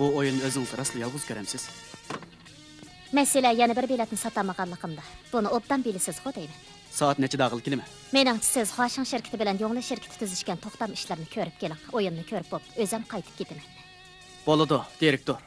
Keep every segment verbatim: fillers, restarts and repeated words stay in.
بۇ ئويۇننى ئۆزىڭىز راستلا يالغۇز كۆرەمسىز؟ مەسىلە يەنە بىر بېلەتنى ساتالمىغانلىقىمدا. بۇنى ئوبدان بىلىسىزغۇ دەيمەن. سائەت نەچچىدە ئاغىلى كېلىمەن؟ مېنىڭچە، سىز خۇاشىڭ شىركىتى بىلەن يۇڭلى شىركىتى تۈزۈشكەن توختام ئىشلىرىنى كۆرۈپ كېلىڭ. ئويۇننى كۆرۈپ بوپ، ئۆزۈم قايتىپ كېتىمەن. بولىدۇ، دىرېكتور.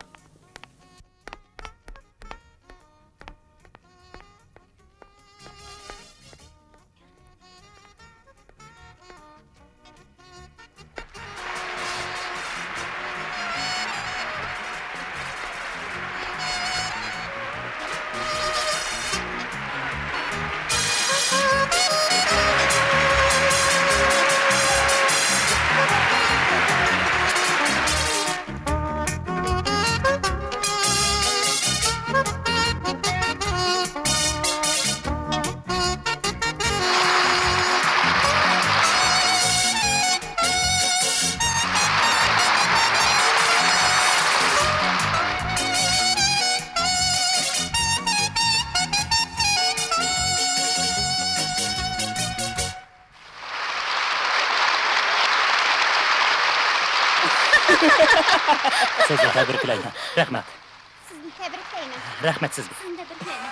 سىزنى تەبرىكلەيمەن. رەھمەت. سىزنى تەبرىكلەيمەن. رەھمەت سىزگە. سىزنى تەبرىكلەيمەن.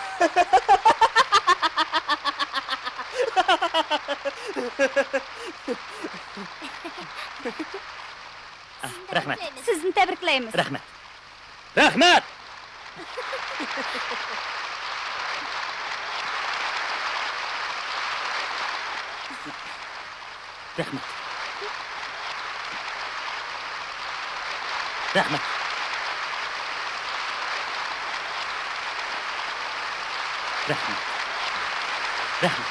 رەھمەت. سىزنى تەبرىكلەيمىز. رەھمەت. رەھمەت! رەھمەت. رەھمەت. رەھمەت. رەھمەت.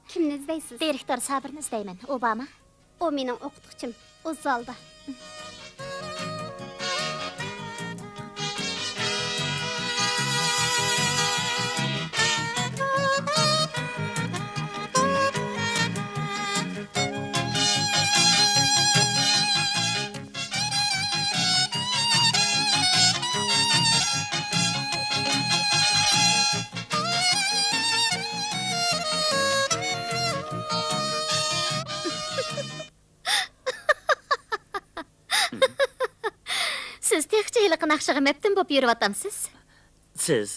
كىمنى ئىزدەيسىز؟ دىرېكتور سابىرنى ئىزدەيمەن. ئۇ بارمۇ؟ ئۇ مېنىڭ ئوقۇتقۇچىم. ئۇ زالدا. سىز تېخىچە ھېلىقى ناخشىغا مەپتۇن بولۇپ يۈرۈۋاتامسىز؟ سىز؟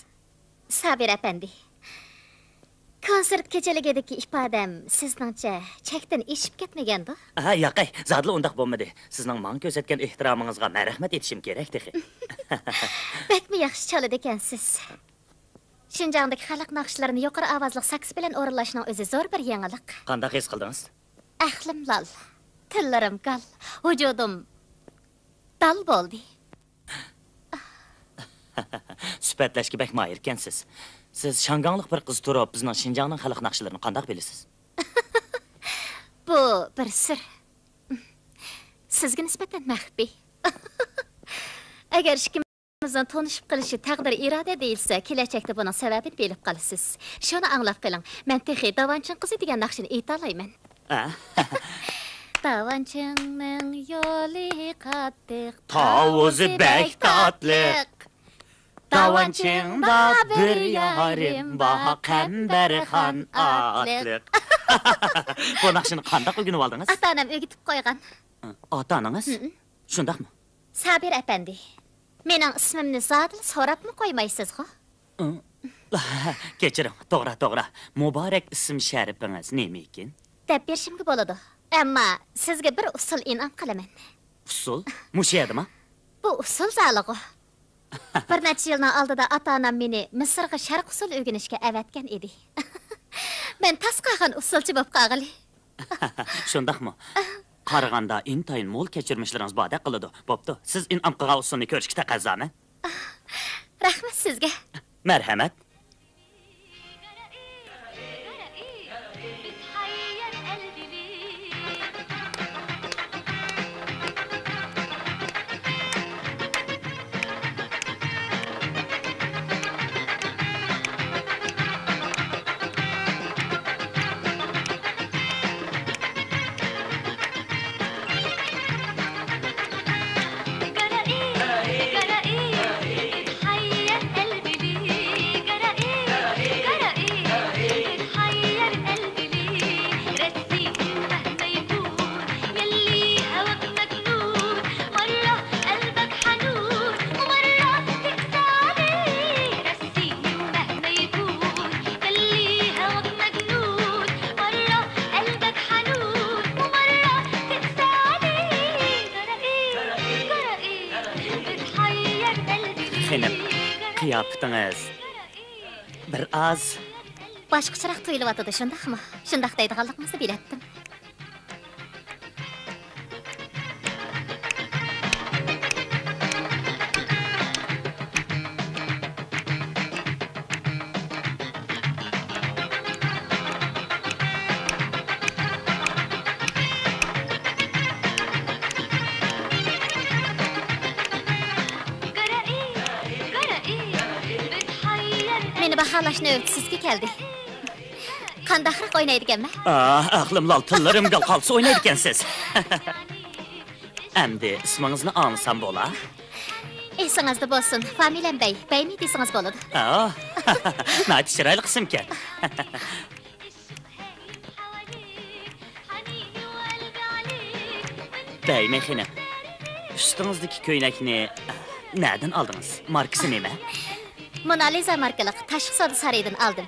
سابىر ئەپەندى، كونسېرت كېچىلىكىدىكى ئىپادەم سىزنىڭچە چەكتىن ئېشىپ كەتمىگەندۇ؟ ھە، ياقەي، زادىلا ئۇنداق بولمىدى. سىزنىڭ ماڭا كۆرسەتكەن ئېھتىرامىڭىزغا مەن رەھمەت ئېيتىشىم كېرەك تېخى. بەكمۇ ياخشى چالىدىكەنسىز. شىنجاڭدىكى خەلق ناخشىلىرىنى يۇقىرى ئاۋازلىق ساكس بىلەن ئورۇنلاشنىڭ ئۆزى زور بىر يېڭىلىق. قانداق ھېس قىلدىڭىز؟ ئەقلىم لال. تىللىرىم گال، ۋۇجۇدۇم دال بولدى. سۈپەتلەشكە بەك ماھىركەنسىز. سىز شاڭگاڭلىق بىر قىز تۇرۇپ، بىزنىڭ شىنجاڭنىڭ خەلق ناخشىلىرىنى قانداق بىلىسىز؟ بۇ بىر سىر. سىزگە نىسبەتەن مەخپىي. ئەگەر ئىككىمىزنىڭ تونۇشۇپ قېلىشى تەقدىر ئىرادە دېيىلسە، كېلەچەكتە بۇنىڭ سەۋەبىنى بىلىپ قالىسىز. شۇنى ئاڭلاپ قېلىڭ، مەن تېخى داۋانچىڭ قىزى دېگەن ناخشىنى ئېيتالايمەن. ئە؟ داۋانچىڭنىڭ يولى قاتتىق، تاۋۇزى بەك تاتلىق. داۋانچىڭدا بىر يارىم بار، قەمبەرخان ئاتلىق. بۇ ناخشىنى قانداق ئۆگىنىۋالدىڭىز؟ ئاتا-ئانام ئۆگىتىپ قويغان. ئاتا-ئانىڭىز؟ ھىم. شۇنداقمۇ؟ سابىر ئەپەندى، مېنىڭ ئىسمىمنى زادىلا سوراپمۇ قويمايسىزغۇ؟ كەچۈرۈڭ، توغرا، توغرا. مۇبارەك ئىسىم شەرىپىڭىز نېمىكىن؟ دەپ بېرىشىمگە بولىدۇ. ئەمما سىزگە بىر ئۇسسۇل ئىنئام قىلىمەن. ئۇسسۇل؟ مۇشۇ يەردىما؟ بۇ ئۇسسۇل زالىغۇ. بىر نەچچە يىلنىڭ ئالدىدا ئاتا-ئانام مېنى مىسىرغا شەرق ئۇسسۇل ئۆگىنىشكە ئەۋەتكەن ئىدى. مەن تاس قالغان ئۇسسۇلچى بولۇپ قالغىلى. شۇنداقمۇ؟ قارىغاندا ئىنتايىن مول كەچۈرمىشلىرىڭىز باردەك قىلىدۇ. بوپتۇ، سىز ئىنئام قىلغان ئۇسسۇلنى كۆرۈشكە تەقەززامەن. رەھمەت سىزگە. مەرھەمەت. خېنىم، قىياپىتىڭىز بىر ئاز باشقىچىراق تۇيۇلۇۋاتىدۇ، شۇنداقمۇ؟ شۇنداق دەيدىغانلىقىڭىزنى بىلەتتىم. مېنى باھالاش نۆۋىتى سىزگە كەلدى. قانداقراق ئوينايدىكەنمەن؟ ئاھ، ئەقلىم لال، تىللىرىم گال، قالتىس ئوينايدىكەنسىز. ئەمدى ئىسمىڭىزنى ئاڭلىسام بولا؟ ئېسىڭىزدە بولسۇن، فامىلەم بەي، بەيمى دېسىڭىز بولىدۇ. ئاھ، ناھايىتى چىرايلىق ئىسىمكەن. بەيمى خېنىم، ئۈستىڭىزدىكى كۆينەكنى نەدىن ئالدىڭىز؟ ماركىسى نېمە؟ مونالىزا ماركىلىق، تاشقى سودا سارىيىدىن ئالدىم.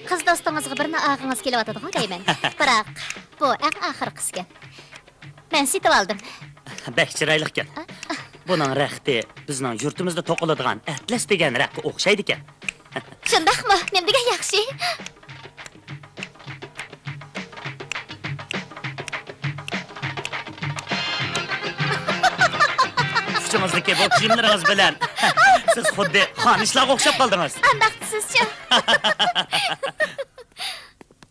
قىز دوستىڭىزغا بىرنى ئالغىڭىز كېلىۋاتىدىغۇ دەيمەن. بىراق، بۇ ئەڭ ئاخىرقىسىكەن. مەن سېتىۋالدىم. بەك چىرايلىقكەن. بۇنىڭ رەختى بىزنىڭ يۇرتىمىزدا توقۇلىدىغان ئەتلەس دېگەن رەختكە ئوخشايدىكەن. شۇنداقمۇ؟ نېمە دېگەن ياخشى! ئۇچىڭىزدىكى بۇ كىيىملىرىڭىز بىلەن سىز خۇددى خانىشلارغا ئوخشاپ قالدىڭىز. ئانداق دېسىزچۇ؟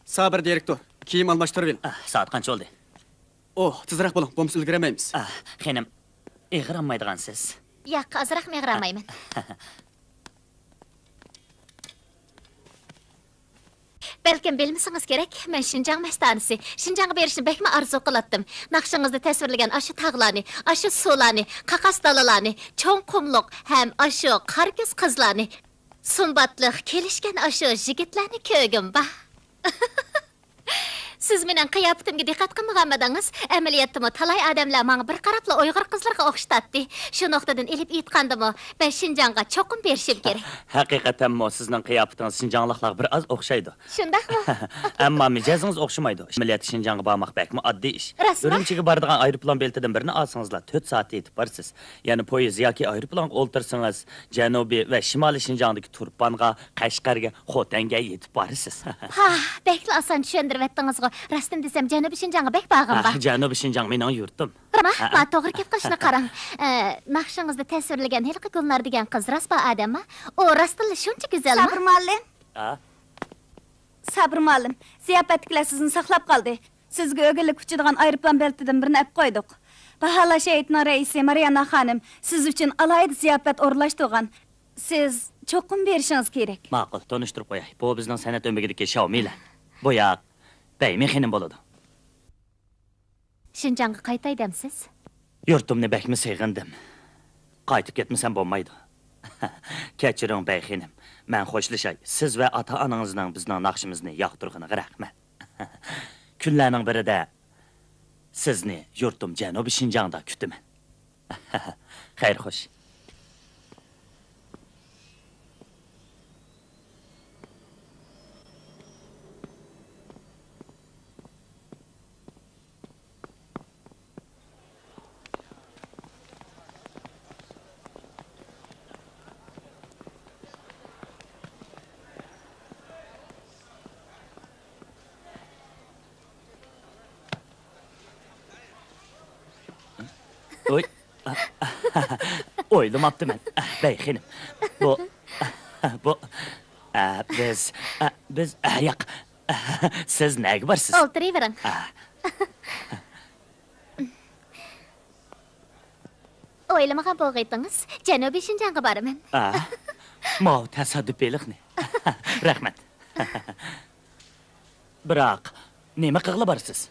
سابىر دىرېكتور، كىيىم ئالماشتۇرۇۋېلىڭ. ئاھ، سائەت قانچە بولدى؟ ئوھ، تېزرەك بولۇڭ، بولمىسا ئۈلگۈرەلمەيمىز. ئاھ، خېنىم، ئېغىر ئالمايدىغانسىز؟ ياق، ئازراقمۇ ئېغىر ئالمايمەن. بەلكىم بىلمىسىڭىز كېرەك، مەن شىنجاڭ مەستانىسى. شىنجاڭغا بېرىشنى بەكمۇ ئارزۇ قىلاتتىم. ناخشىڭىزدا تەسۋىرلىگەن ئاشۇ تاغلارنى، ئاشۇ سۇلارنى، قاقاس دالىلارنى، چوڭ قۇملۇق ھەم ئاشۇ قارا كۆز قىزلارنى، سۇمباتلىق كېلىشكەن ئاشۇ يىگىتلەرنى كۆرگۈم بار. سىز مېنىڭ قىياپىتىمگە دىققەت قىلمىغانمىدىڭىز؟ ئەمەلىيەتتىمۇ تالاي ئادەملەر ماڭا بىر قاراپلا ئۇيغۇر قىزلىرىغا ئوخشىتاتتى. شۇ نۇقتىدىن ئېلىپ ئېيتقاندىمۇ، مەن شىنجاڭغا چوقۇم بېرىشىم كېرەك. ھەقىقەتەنمۇ سىزنىڭ قىياپىتىڭىز شىنجاڭلىقلارغا بىر ئاز ئوخشايدۇ. شۇنداقمۇ؟ ئەمما مىجەزىڭىز ئوخشىمايدۇ. ئەمەلىيەتتە شىنجاڭغا بارماق بەكمۇ ئاددىي ئىش. راستمۇ؟ ئۈرۈمچىگە بارىدىغان ئايروپىلان بېلىتىدىن بىرنى ئالسىڭىزلا، تۆت سائەتتە يېتىپ بارىسىز. يەنە پويىز ياكى ئايروپىلانغا ئولتۇرسىڭىز، جەنۇبىي ۋە شىمالىي شىنجاڭدىكى تۇرپانغا، قەشقەرگە، خوتەنگە يېتىپ بارىسىز. پاھ، بەكلا ئاسان چۈشەندۈرۈۋەتتىڭىزغۇ. راستىنى دېسەم، جەنۇبىي شىنجاڭغا بەك بارغۇم بار. جەنۇبىي شىنجاڭ مېنىڭ يۇرتۇم. ما، ما، توغرا گەپ قىلىشنى قاراڭ. ئە، ناخشىڭىزدا تەسۋىرلىگەن ھېلىقى گۈلنار دېگەن قىز راست بار ئادەمما؟ ئۇ راستتىنلا شۇنچە گۈزەلما؟ سابىر مۇئەللىم. ھە؟ سابىر مۇئەللىم، زىياپەتتىكىلەر سىزنى ساقلاپ قالدى. سىزگە ئۆگۈنلۈك ئۇچىدىغان ئايروپىلان بېلىتىدىن بىرنى ئەپ قويدۇق. باھالاش ھەيئىتىنىڭ رەئىسى مارىيانا خانىم سىز ئۈچۈن ئالاھىدە زىياپەت ئورۇنلاشتۇرغان. سىز چوقۇم بېرىشىڭىز كېرەك. ماقۇل، تونۇشتۇرۇپ قوياي. بۇ بىزنىڭ سەنئەت ئۆمىكىدىكى شاۋمىلەن. بۇ ياق بەيمى خېنىم بولىدۇ. شىنجاڭغا قايتاي دەمسىز؟ يۇرتۇمنى بەكمۇ سېغىندىم. قايتىپ كەتمىسەم بولمايدۇ. كەچۈرۈڭ، بەي خېنىم. مەن خوشلىشاي. سىز ۋە ئاتا-ئانىڭىزنىڭ بىزنىڭ ناخشىمىزنى ياقتۇرغىنىغا رەھمەت. كۈنلەرنىڭ بىرىدە سىزنى يۇرتۇم جەنۇبىي شىنجاڭدا كۈتىمەن. خەير خوش. ۋوي. ئويلىماپتىمەن، بەي خېنىم. بۇ، بۇ، بىز، بىز، ياق. سىز نەگە بارىسىز؟ ئولتۇرۇۋېرىڭ. ئويلىمىغان بولغىيتىڭىز، جەنۇبىي شىنجاڭغا بارىمەن. ماۋۇ تاسادىپىيلىقنى. رەھمەت. بىراق، نېمە قىغىلى بارىسىز؟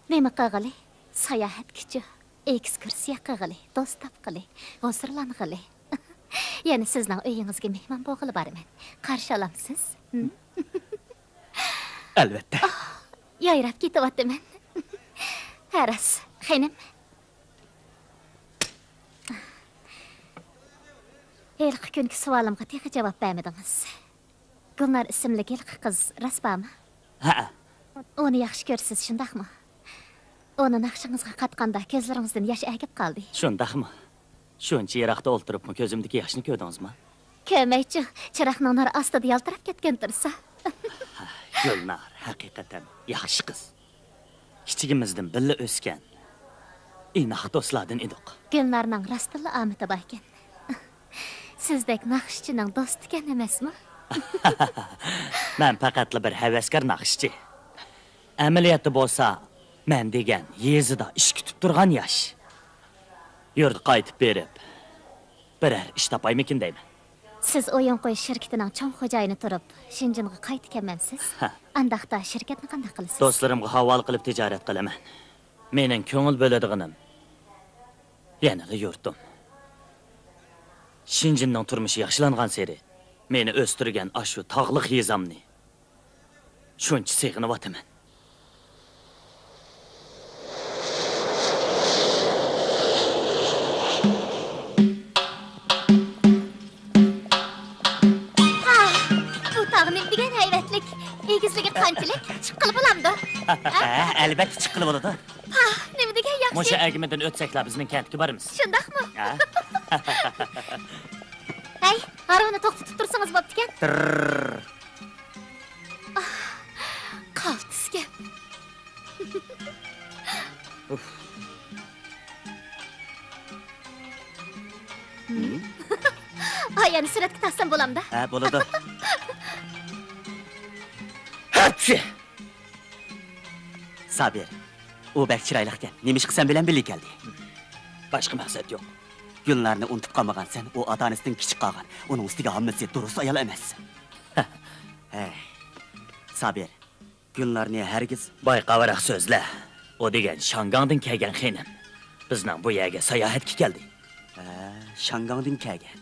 نېمە قىغىلى؟ ساياھەتكىچۇ، ئېكسكۇرسىيە قىغىلى، دوست تاپقىلى، ھۇزۇرلانغىلى. يەنە سىزنىڭ ئۆيىڭىزگە مېھمان بولغىلى بارىمەن. قارشى ئالامسىز؟ ھىم؟ ئەلۋەتتە. يايراپ كېتىۋاتىمەن. ھە راست، خېنىم. ھېلىقى كۈنكى سوئالىمغا تېخى جاۋاب بەرمىدىڭىز. گۈلنار ئىسىملىك ھېلىقى قىز راست بارمۇ؟ ھەئە. ئۇنى ياخشى كۆرىسىز، شۇنداقمۇ؟ ئۇنى ناخشىڭىزغا قاتقاندا كۆزلىرىڭىزدىن ياش ئەگىپ قالدى. شۇنداقمۇ؟ شۇنچە يىراقتا ئولتۇرۇپمۇ كۆزۈمدىكى ياشنى كۆردىڭىزمۇ؟ كۆرمەيچۇ، چىراغنىڭ نۇرى ئاستىدا يالتىراپ كەتكەن تۇرسا. گۈلنار ھەقىقەتەن ياخشى قىز. كىچىكىمىزدىن بىللە ئۆسكەن ئىناق دوستلاردىن ئىدۇق. گۈلنارنىڭ راستتىنلا ئامىتى باركەن. سىزدەك ناخشىچىنىڭ دوستىكەن ئەمەسمۇ؟ مەن پەقەتلا بىر ھەۋەسكار ناخشىچى. ئەمەلىيەتتە بولسا، مەن دېگەن يېزىدا ئىش كۈتۈپ تۇرغان ياش. يۇرتقا قايتىپ بېرىپ، بىرەر ئىش تاپايمىكىن دەيمەن. سىز ئويۇن قويۇش شىركىتىنىڭ چوڭ خوجايىنى تۇرۇپ، شېنجېنغا قايتىكەنمەنسىز؟ ھە. ئانداقتا شىركەتنى قانداق قىلىسىز؟ دوستلىرىمغا ھاۋالە قىلىپ تىجارەت قىلىمەن. مېنىڭ كۆڭۈل بۆلىدىغىنىم يەنىلا يۇرتۇم. شېنجېننىڭ تۇرمۇشى ياخشىلانغانسېرى، مېنى ئۆستۈرگەن ئاشۇ تاغلىق يېزامنى شۇنچە سېغىنىۋاتىمەن. ھا، بۇ تاغ نېمە دېگەن ھەيۋەتلىك! ئېگىزلىكى قانچىلىك؟ چىققىلى بولامدۇ؟ ھە؟ ھە، ئەلۋەتتە چىققىلى بولىدۇ. پاھ، نېمە دېگەن ياخشى! مۇشۇ ئەگىمىدىن ئۆتسەكلا بىزنىڭ كەنتكە بارىمىز. شۇنداقمۇ؟ ھە. ھەي، ھارۋىنى توختىتىپ تۇرسىڭىز بوپتىكەن. تىرررر. ئاھ، قالتىسكەن. ئۇف. ھە، يەنە سۈرەتكە تارتسام بولامدا؟ ھە، بولىدۇ. ھەپچى! سابىر، ئۇ بەك چىرايلىقكەن. نېمىشقا سەن بىلەن بىللە كەلدى؟ باشقا مەقسەت يوق. گۈلنارنى ئۇنتۇپ قالمىغانسەن، ئۇ ئاتا-ئانىسىدىن كىچىك قالغان. ئۇنىڭ ئۈستىگە ھاممىسى دۇرۇس ئايال ئەمەس. ھەي، سابىر، گۈلنارنى ھەرگىز. بايقاۋراق سۆزلە. ئۇ دېگەن شاڭگاڭدىن كەلگەن خېنىم. بىزنىڭ بۇ يەرگە ساياھەتكە كەلدى. ھە، شاڭگاڭدىن كەلگەن.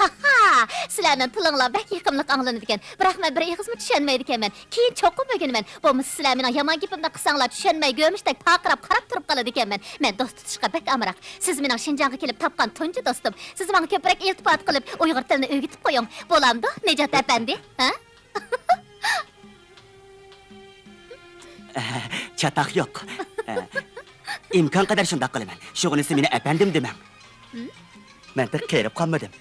ھاھا! سىلەرنىڭ تىلىڭلار بەك يېقىملىق ئاڭلىنىدىكەن، بىراق مەن بىر ئېغىزمۇ چۈشەنمەيدىكەنمەن. كېيىن چوقۇم ئۆگىنىمەن. بولمىسا سىلەر مېنىڭ يامان گېپىمنى قىلساڭلار، چۈشەنمەي گۆمۈشتەك پارقىراپ قاراپ تۇرۇپ قالىدىكەنمەن. مەن دوست تۇتۇشقا بەك ئامراق. سىز مېنىڭ شىنجاڭغا كېلىپ تاپقان تۇنجى دوستۇم. سىز ماڭا كۆپرەك ئىلتىپات قىلىپ، ئۇيغۇر تىلىنى ئۆگىتىپ قويۇڭ. بولامدۇ، نىجات ئەپەندى؟ ھە؟ چاتاق يوق. ئىمكان قەدەر شۇنداق قىلىمەن. شۇغىنىسى مېنى ئەپەندىم دېمەڭ. ھىم؟ مەن تېخى قېرىپ قالمىدىم.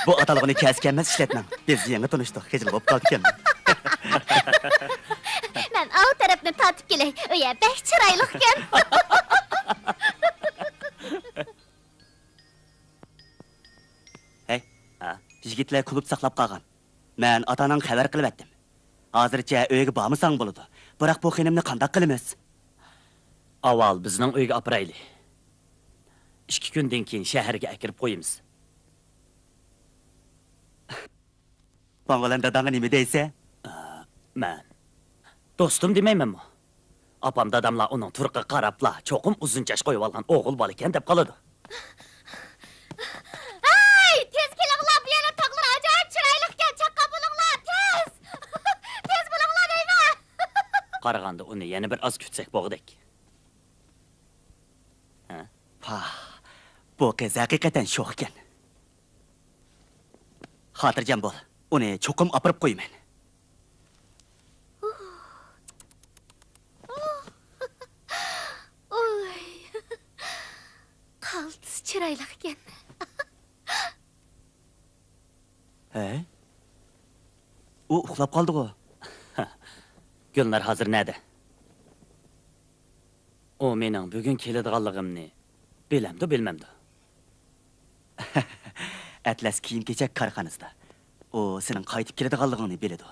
بۇ ئاتالغۇنى كەلسە كەلمەس ئىشلەتمەڭ. بىز يېڭى تونۇشتۇق، خىجىل بولۇپ قالدىكەنمەن. مەن ئاۋۇ تارتىپ كېلەي، ئۆيە بەك چىرايلىقكەن. ھەي، ھە؟ يىگىتلەر كۇلۇب ساقلاپ قالغان. مەن ئاتا-ئاناڭغا خەۋەر قىلىۋەتتىم. ھازىرچە ئۆيگە بارمىساڭ بولىدۇ. بىراق بۇ خېنىمنى قانداق قىلىمىز؟ ئاۋۋال بىزنىڭ ئۆيگە ئاپىرايلى. ئىككى كۈندىن كېيىن شەھەرگە ئەكىرىپ قويىمىز. پاڭغولەن داداڭغا نېمە دەيسەن؟ ئا، مەن دوستۇم دېمەيمەنمۇ؟ ئاپام داداملار ئۇنىڭ تۇرقىغا قاراپلا، چوقۇم ئۇزۇن چاچ قويۇۋالغان ئوغۇل بالىكەن دەپ قالىدۇ. ھەي، تېز كېلىڭلار، بۇ يەردە تاغلار ئاجايىپ چىرايلىقكەن، چاققان بولۇڭلار، تېز! تېز بولۇڭلار دەيمەن! قارىغاندا ئۇنى يەنە بىر ئاز كۈتسەك بولغۇدەك. ھە؟ پاھ، بۇ قىز ھەقىقەتەن شوخكەن. خاتىرجەم بول، ئۇنى چوقۇم ئاپىرىپ قويىمەن. ئۇي، قالتىس چىرايلىقكەن. ھەي؟ ئۇ ئۇخلاپ قالدىغۇ؟ گۈلنار ھازىر نەدە؟ ئۇ مېنىڭ بۈگۈن كېلىدىغانلىقىمنى بىلەمدۇ، بىلمەمدۇ؟ ئەتلەس كىيىم-كېچەك كارخانىسىدا. ئۇ سېنىڭ قايتىپ كېلىدىغانلىقىڭنى بىلىدۇ.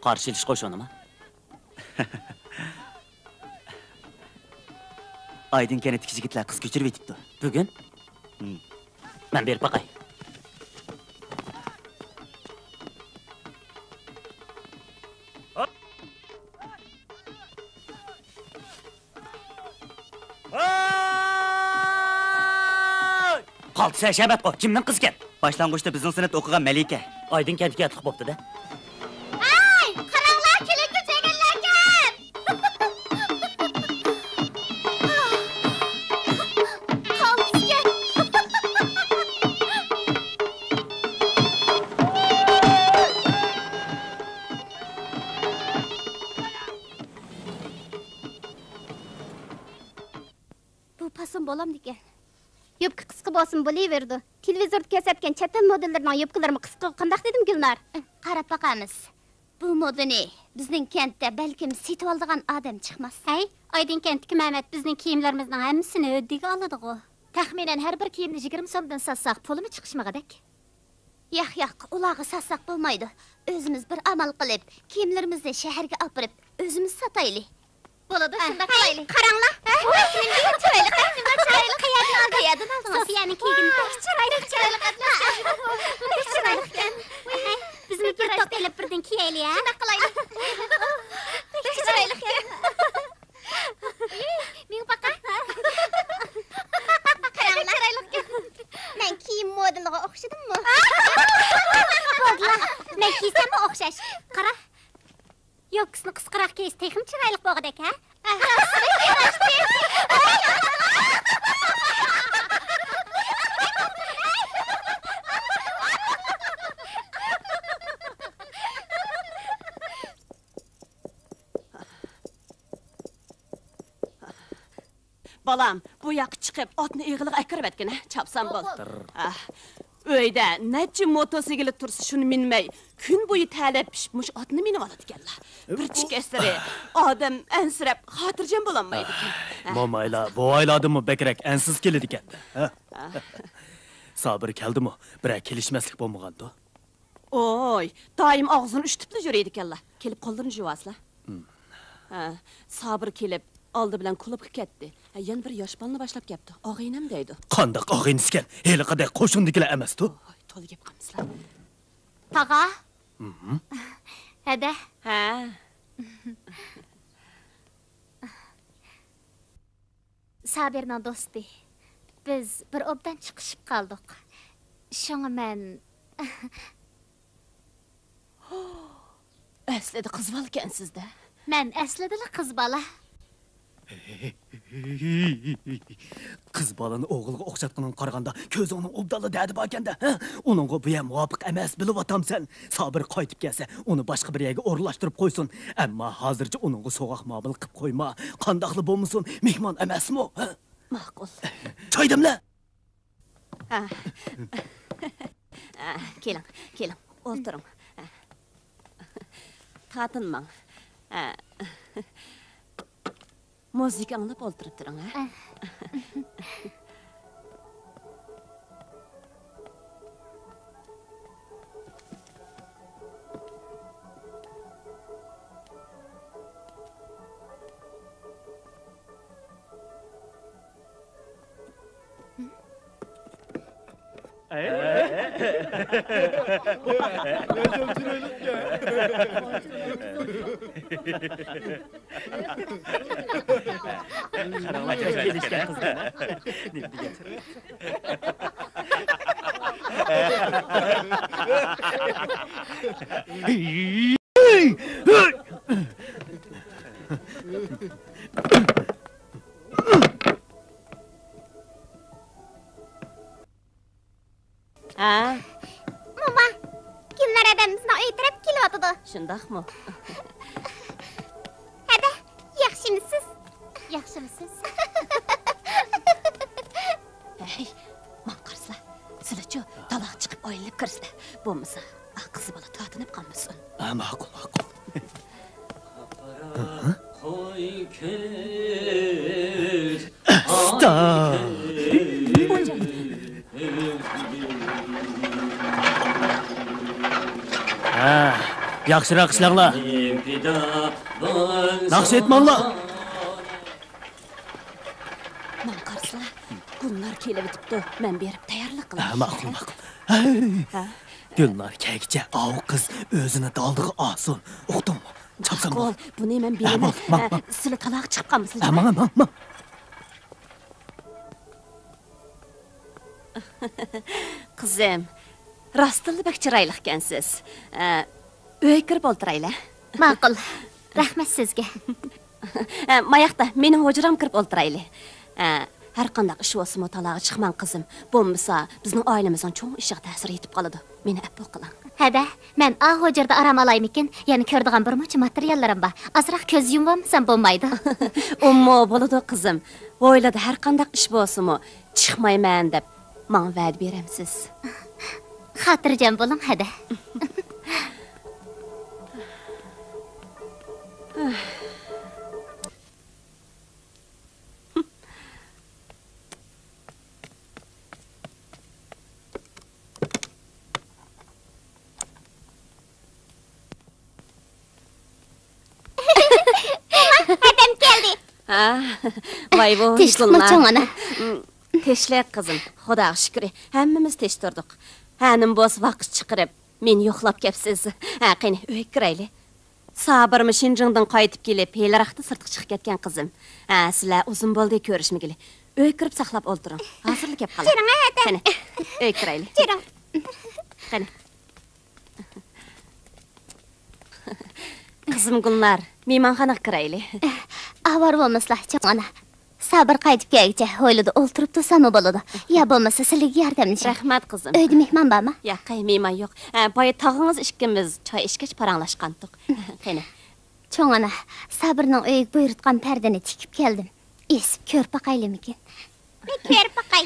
قارشى ئېلىش قوشۇنىمۇ؟ ئايدىڭ كەنتتىكى يىگىتلەر قىز كۆچۈرۈۋېتىپتۇ. بۈگۈن؟ ھىم. مەن بېرىپ باقاي. قالتىس ھەشەمەتقۇ، كىمنىڭ قىزىكەن؟ باشلانغۇچتا بىزنىڭ سىنىپتا ئوقۇغان مەلىكە. ئايدىڭ كەنتكە ياتلىق بوپتۇ-دە. ھەي، قاراڭلار، كېلىنگە تېگىنلەركەن! قالتىسكەن! بۇ پاسون بولامدىكەن؟ يوپكا قىسقا بولسىمۇ بولۇۋېرىدۇ. تېلېۋىزوردا كۆرسەتكەن چەت ئەل مودېللىرىنىڭ يوپكىلىرىمۇ قىسقىغۇ قانداق دېدىم، گۈلنار؟ قاراپ باقارمىز. بۇ مودىنى بىزنىڭ كەنتتە بەلكىم سېتىۋالىدىغان ئادەم چىقماس. ھەي، ئايدىڭ كەنتتىكى مەمەت بىزنىڭ كىيىملىرىمىزنىڭ ھەممىسىنى ھۆددىگە ئالىدىغۇ. تەخمىنەن ھەر بىر كىيىمنى يىگىرمە سومدىن ساتساق، پۇلىمۇ چىقىشمىغۇدەك. ياق، ياق، ئۇلارغا ساتساق بولمايدۇ. ئۆزىمىز بىر ئامال قىلىپ، كىيىملىرىمىزنى شەھەرگە ئاپىرىپ، ئۆزىمىز ساتايلى. بولىدۇ، شۇنداق قىلايلى. قاراڭلار. ۋاي، نېمە چىرايلىق، نېمە چىرايلىق. قەيەردىن ئالدىڭىز؟ قەيەردىن ئالدىڭىز؟ سوفىيەنىڭ كىيگىنى بەك چىرايلىق. بەك چىرايلىق. بەك چىرايلىقكەن. بىزمۇ بىر توپ ئېلىپ بىردىن كىيەيلى، ھە؟ شۇنداق قىلايلى. بەك چىرايلىقكەن. ئى، مېڭىپ باقاي. قاراڭلار. مەن كىيىم مودېلىغا ئوخشىدىممۇ؟ بولدىلا، مەن كىيسەممۇ ئوخشاش. قارا، يوپكىسىنى قىسقىراق كىيسە تېخىمۇ چىرايلىق بولغۇدەك، ھە؟ بالام، بۇ ياققا چىقىپ، ئاتنى ئېغىلىغا ئەكىرىۋەتكىنە، چاپسان بول. ئاھ، ئۆيدە نەچچە موتوسىكلىت تۇرسا، شۇنى مىنمەي، كۈن بويى تەرلەپ پىشىپ، مۇشۇ ئاتنى مىنىۋالىدىكەنلا. بىر چېكەسلىرى ئادەم ئەنسىرەپ، خاتىرجەم بولالمايدىكەن. مومايلار، بوۋايلاردىنمۇ بەكرەك ئەنسىز كېلىدىكەن-دە، ھە؟ سابىر كەلدىمۇ، بىرەر كېلىشمەسلىك بولمىغاندۇ؟ ئوي، دائىم ئاغزىنى ئۈشتۈپلا يۈرىدىكەنلا. كېلىپ قوللىرىنى يۇۋالسىلا. ھە، سابىر كېلىپ، ئالدى بىلەن كۇلۇبقا كەتتى. ھە، يەنە بىر ياش بالىنى باشلاپ كەپتۇ. ئاغىنەم دەيدۇ. قانداق ئاغىنىسىكەن؟ ھېلىقىدەك قوشۇندىكىلەر ئەمەستۇ؟ ئوي، تولا گەپ قىلمىسىلا. تاغا. ھەدە. ھە. سابىرنىڭ دوستى. بىز بىر ئوبدان چىقىشىپ قالدۇق. شۇڭا مەن. ئەسلىدە قىز بالىكەنسىز-دە. مەن ئەسلىدىلا قىز بالا. قىز بالىنى ئوغۇلغا ئوخشاتقىنىڭغا قارىغاندا، كۆزۈڭنىڭ ئوبدانلا دەردى باركەن-دە، ھە؟ ئۇنىڭغا بۇ يەر مۇۋاپىق ئەمەس، بىلىۋاتامسەن. سابىر قايتىپ كەلسە، ئۇنى باشقا بىر يەرگە ئورۇنلاشتۇرۇپ قويسۇن. ئەمما ھازىرچە ئۇنىڭغا سوغۇق مۇئامىلە قىلىپ قويما. قانداقلا بولمىسۇن، مېھمان ئەمەسمۇ، ھە؟ ماقۇل. چاي دەملە! ھە. ئە، كېلىڭ، كېلىڭ، ئولتۇرۇڭ. ئە. تارتىنماڭ. ئە. مۇزىكا ئاڭلاپ ئولتۇرۇپ تۇرۇڭ، ھە؟ ھە؟ موما، گۈلنار ھەدەم بىزنىڭ ئۆي تەرەپ كېلىۋاتىدۇ. شۇنداقمۇ؟ ھەدە، ياخشىمۇسىز؟ ياخشىمۇسىز؟ ھەي، ماڭا قارىسىلا. سىلىچۇ، تالاغا چىقىپ ئايلىنىپ كىرسىلە. بولمىسا، ئا قىزى بالا تارتىنىپ قالمىسۇن. ھە، ماقۇل، ماقۇل. قوي كۆز، ئۇستا. ھە، ياخشىراق ئىشلەڭلار. ناخشا ئېيتماڭلار. ماڭا قارىسىلا، گۈلنار كېلىۋېتىپتۇ. مەن بېرىپ تەييارلىق قىلاي. ھە، ماقۇل، ماقۇل. ھە؟ گۈلنار كەلگۈچە ئاۋۇ قىز ئۆزىنى دالدىغا ئالسۇن. ئۇقتۇڭمۇ؟ چاپسان بول. بۇنى مەن بىلىمەن. ھە، بول، ماڭ، ماڭ. سىلە تالاغا چىقىپ قالمىسىلا. ھە، ماڭ، ماڭ، ماڭ. قىزىم، راستتىنلا بەك چىرايلىقكەنسىز. ئە، ئۆيگە كىرىپ ئولتۇرايلى. ماقۇل. رەھمەت سىزگە. ئە، ماياقتا، مېنىڭ ھۇجرامغا كىرىپ ئولتۇرايلى. ئە، ھەر قانداق ئىش بولسىمۇ تالاغا چىقماڭ، قىزىم. بولمىسا، بىزنىڭ ئائىلىمىزنىڭ چوڭ ئىشىغا تەسىر يېتىپ قالىدۇ. مېنى ئەپۇ قىلىڭ. ھەدە، مەن ئا ھۇجرىدا ئارام ئالايمىكىن؟ يەنە كۆرىدىغان بىر مۇنچە ماتېرىياللىرىم بار. ئازراق كۆز يۇمۇۋالمىسام بولمايدۇ. ئۇمۇ بولىدۇ، قىزىم. ھويلىدا ھەر قانداق ئىش بولسىمۇ، چىقمايمەن دەپ ماڭا ۋەدە بېرەمسىز؟ خاتىرجەم بولۇڭ، ھەدە. ھەدەم كەلدى. ھە، ۋايۋۇ، تىنچلىقمۇ، گۈلنار؟ چوڭ ئانا. تىنچلىق، قىزىم. خۇداغا شۈكرى، ھەممىمىز تىنچ تۇردۇق. ھە، نېمە بولسا ۋاقىت چىقىرىپ، مېنى يوقلاپ كەپسىز. ھە، قېنى، ئۆيگە كىرەيلى. سابىرمۇ شىنجىڭدىن قايتىپ كېلىپ، ھېلىراقتا سىرتقا چىقىپ كەتكەن، قىزىم. ھە، سىلەر ئۇزۇن بولدى كۆرۈشمىگىلى. ئۆيگە كىرىپ ساقلاپ ئولتۇرۇڭ. ھازىرلا كەپ قالىمەن. جۈرۈڭ، ھەدە. قېنى، ئۆيگە كىرەيلى. جۈرۈڭ. قېنى. قىزىم گۈلنار، مېھمانخانىغا كىرەيلى. ئاۋارە بولمىسىلا، چوڭ ئانا. سابىر قايتىپ كەلگۈچە ھويلىدا ئولتۇرۇپ تۇرساممۇ بولىدۇ. يا بولمىسا سىلىگە ياردەملىشەي. رەھمەت، قىزىم. ئۆيدە مېھمان بارمۇ؟ ياق، مېھمان يوق. ھە، بايا تاغىڭىز ئىككىمىز چاي ئىچكەچ پاراڭلاشقانتۇق. قېنى. چوڭ ئانا، سابىرنىڭ ئۆيىگە بۇيرۇتقان پەردىنى تىكىپ كەلدىم. ئېسىپ كۆرۈپ باقايلىمىكىن؟ مەن كۆرۈپ باقاي.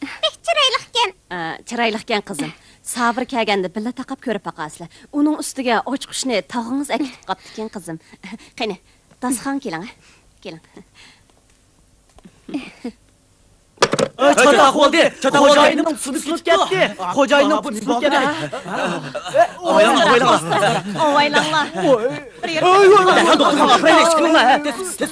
بەك چىرايلىقكەن. ئە، چىرايلىقكەن، قىزىم. سابىر كەلگەندە بىللە تاقاپ كۆرۈپ باقارسىلەر. ئۇنىڭ ئۈستىگە ئاچقۇچنى تاغىڭىز ئەكېتىپ قاپتىكەن، قىزىم. قېنى، داستىخانغا كېلىڭ، ھە؟ كېلىڭ. ئەي، چاتاق بولدى! چاتاق بولدى! خوجايىننىڭ پۇتى سۇنۇپ كەتتى! خوجايىننىڭ پۇتى سۇنۇپ كەتتى! ئاۋايلاڭلار، ئاۋايلاڭلار! ئاۋايلاڭلار! دەرھال دوختۇرخانىغا ئاپىرىۋېلىڭ، چىقىڭلار، ھە! تېز، تېز!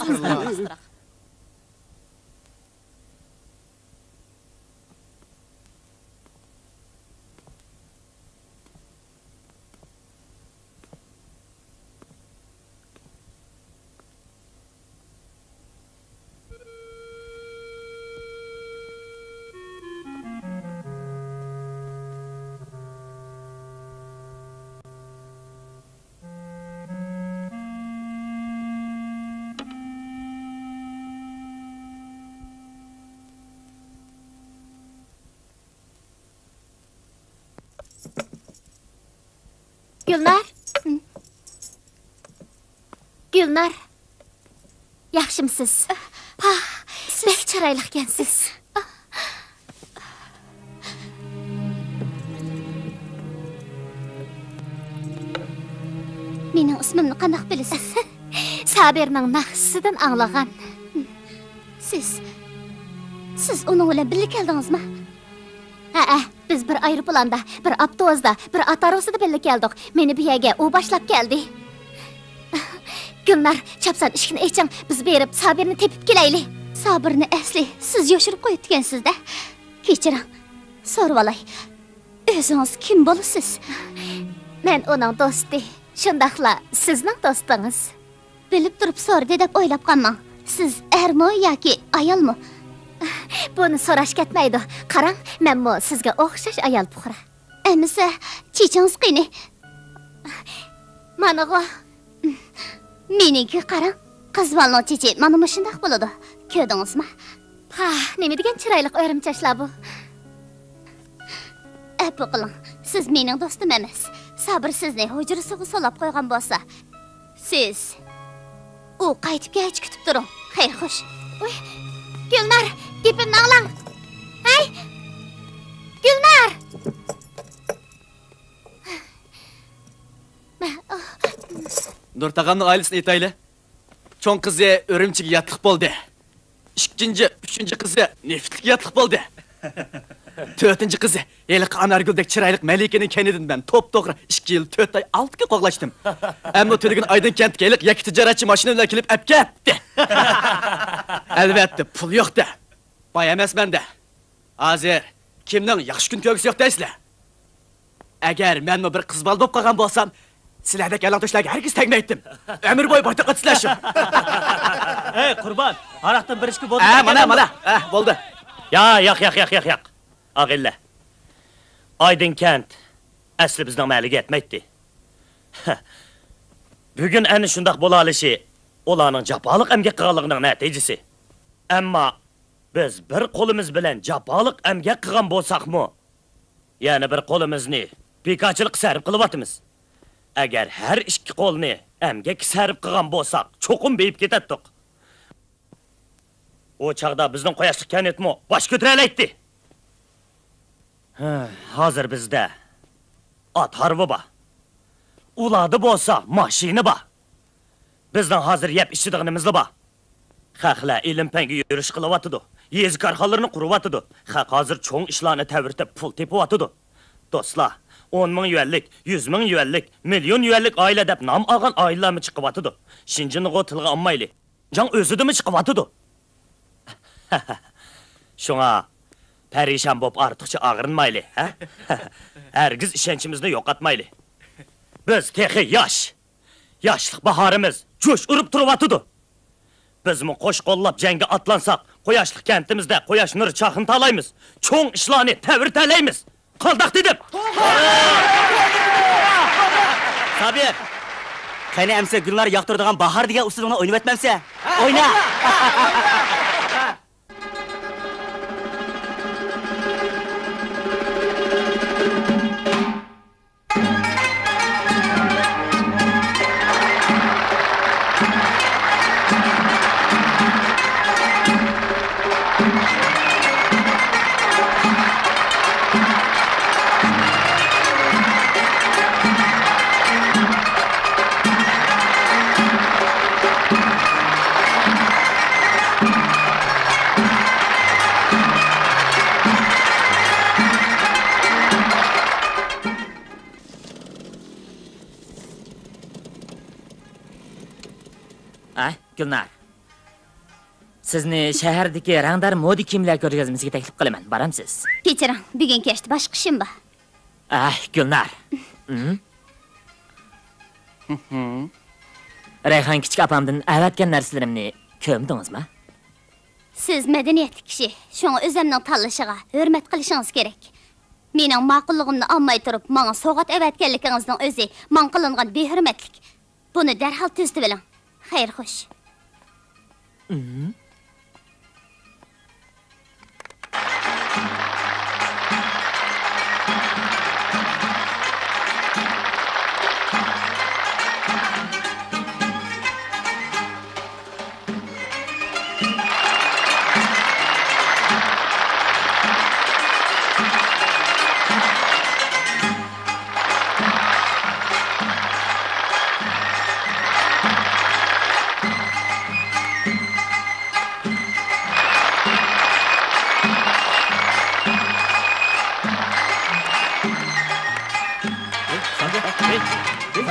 گۈلنار. گۈلنار. ياخشىمسىز؟ پاھ، بەك چىرايلىقكەنسىز. قانداق بىلىسىز؟ سابىرنىڭ ناخشىسىدىن ئاڭلىغان. سىز، سىز ئۇنىڭ بىلەن بىللە كەلدىڭىزما؟ ھەئە، بىز بىر ئايروپىلاندا، بىر ئاپتوبۇستا، بىر ئات ھارۋىسىدا بىللە كەلدۇق. مېنى بۇ يەرگە ئۇ باشلاپ كەلدى. گۈلنار، چاپسان ئىشىكنى ئېچىڭ، بىز بېرىپ سابىرنى تېپىپ كېلەيلى. سابىرنى ئەسلى سىز يوشۇرۇپ قويۇپتىكەنسىز-دە. كەچۈرۈڭ، سورىۋالاي. ئۆزىڭىز كىم بولىسىز؟ مەن ئۇنىڭ دوستى، شۇنداقلا سىزنىڭ دوستىڭىز. بىلىپ تۇرۇپ سورىدى دەپ ئويلاپ قالماڭ. سىز ئەرمۇ ياكى ئايالمۇ؟ بۇنى سوراش كەتمەيدۇ. قاراڭ، مەنمۇ سىزگە ئوخشاش ئايال پۇقرا. ئەمىسە، چېچىڭىز قېنى؟ مانىغۇ. مېنىڭكىگە قاراڭ، قىز بالىنىڭ چېچى مانا مۇشۇنداق بولىدۇ. كۆردىڭىزمۇ؟ پاھ، نېمە دېگەن چىرايلىق ئۆرۈم چاچلار بۇ. ئەپۇ قىلىڭ، سىز مېنىڭ دوستۇم ئەمەس. سابىر سىزنى ھۇجرىسىغا سولاپ قويغان بولسا، سىز ئۇ قايتىپ كەلگۈچە كۈتۈپ تۇرۇڭ. خەير خوش. ۋۇي، گۈلنار، گېپىمنى ئاڭلاڭ. ھەي، گۈلنار! مە-، ئاھ. نۇر تاغامنىڭ ئائىلىسىنى ئېيتايلى. چوڭ قىزى ئۈرۈمچىگە ياتلىق بولدى. ئىككىنچى، ئۈچىنچى قىزى نېفىتلىككە ياتلىق بولدى. تۆتىنچى قىزى ھېلىقى ئانارگۈلدەك چىرايلىق مەلىكىنىڭ كەينىدىن مەن توپتوغرا ئىككى يىل تۆت ئاي ئالتە كۈن قوغلاشتىم. ئەمما تۈنۈگۈن ئايدىڭ كەنتكە ھېلىقى يەككە تىجارەتچى ماشىنا بىلەن كېلىپ ئەپ كەتتى. ئەلۋەتتە، پۇل يوق-دە. باي ئەمەسمەن-دە. ھازىر كىمنىڭ ياخشى كۈن كۆرگۈسى يوق دەيسىلەر؟ ئەگەر مەنمۇ بىر قىز بالا بولۇپ قالغان بولسام، سىلەردەك يالاڭتۆشلەرگە ھەرگىز تەگمەيتتىم. ئۆمۈر بويى باي تاقاچىسىلەر شۇ. ھەي، قۇربان، ھاراقتىن بىر ئىچكى بولدى. ھە، مانا، مانا. ھە، بولدى. يا، ياق، ياق، ياق، ياق، ياق. ئاغىنىلەر، ئايدىڭ كەنت ئەسلى بىزنىڭ مەھەللىگە يەتمەيتتى. بۈگۈن ئەنە شۇنداق بولالىشى ئۇلارنىڭ جاپالىق ئەمگەك قىلغانلىقىنىڭ نەتىجىسى. ئەمما بىز بىر قولىمىز بىلەن جاپالىق ئەمگەك قىلغان بولساقمۇ، يەنە بىر قولىمىزنى بىكارچىلىققا سەرپ قىلىۋاتىمىز. ئەگەر ھەر ئىككى قولنى ئەمگەككە سەرپ قىلغان بولساق، چوقۇم بېيىپ كېتەتتۇق. ئۇ چاغدا بىزنىڭ قۇياشلىق كەنتمۇ باش كۆتۈرەلەيتتى. ھە، ھازىر بىزدە ئات ھارۋا بار. ئۇلاردا بولسا ماشىنا بار. بىزنىڭ ھازىر يەپ ئىچىدىغىنىمىزلا بار. خەقلەر ئىلىم-پەنگە يۈرۈش قىلىۋاتىدۇ. يېزا كارخانىلىرىنى قۇرۇۋاتىدۇ. خەق ھازىر چوڭ ئىشلارنى تەۋرىتىپ پۇل تېپىۋاتىدۇ. دوستلار، ئون مىڭ يۈەنلىك، يۈز مىڭ يۈەنلىك، مىليون يۈەنلىك ئائىلە دەپ نام ئالغان ئائىلىلەرمۇ چىقىۋاتىدۇ. شېنجېننىغۇ تىلغا ئالمايلى. جاڭ ئۆزىدىمۇ چىقىۋاتىدۇ. شۇڭا پەرىشان بولۇپ ئارتۇقچە ئاغرىنمايلى، ھە؟ ھەرگىز ئىشەنچىمىزنى يوقاتمايلى. بىز تېخى ياش. ياشلىق باھارىمىز جۇش ئۇرۇپ تۇرۇۋاتىدۇ. بىزمۇ قوش قوللاپ جەڭگە ئاتلانساق، قۇياشلىق كەنتىمىزدە قۇياش نۇرى چاقنىتالايمىز. چوڭ ئىشلارنى تەۋرىتەلەيمىز. قانداق دېدىم؟ سابىر! قېنى ئەمسە گۈلنار ياقتۇرىدىغان باھار دېگەن ئۇسسۇلۇڭنى ئوينىۋەتمەمسە؟ ئوينا! ئاي، گۈلنار. سىزنى شەھەردىكى رەڭدار مودا كىيىملەر كۆرگەزمىسىگە تەكلىپ قىلىمەن. بارامسىز؟ كەچۈرۈڭ، بۈگۈن كەچتە باشقا ئىشىم بار. ئاھ، گۈلنار. ھىم؟ رەيھان كىچىك ئاپامدىن ئەۋەتكەن نەرسىلىرىمنى كۆرمىدىڭىزما؟ سىز مەدەنىيەتلىك كىشى، شۇڭا ئۆزەمنىڭ تاللىشىغا ھۆرمەت قىلىشىڭىز كېرەك. مېنىڭ ماقۇللۇقۇمنى ئالماي تۇرۇپ، ماڭا سوۋغات ئەۋەتكەنلىكىڭىزنىڭ ئۆزى ماڭا قىلىنغان بىھۆرمەتلىك. بۇنى دەرھال تۈزىتىۋېلىڭ. خەير خوش.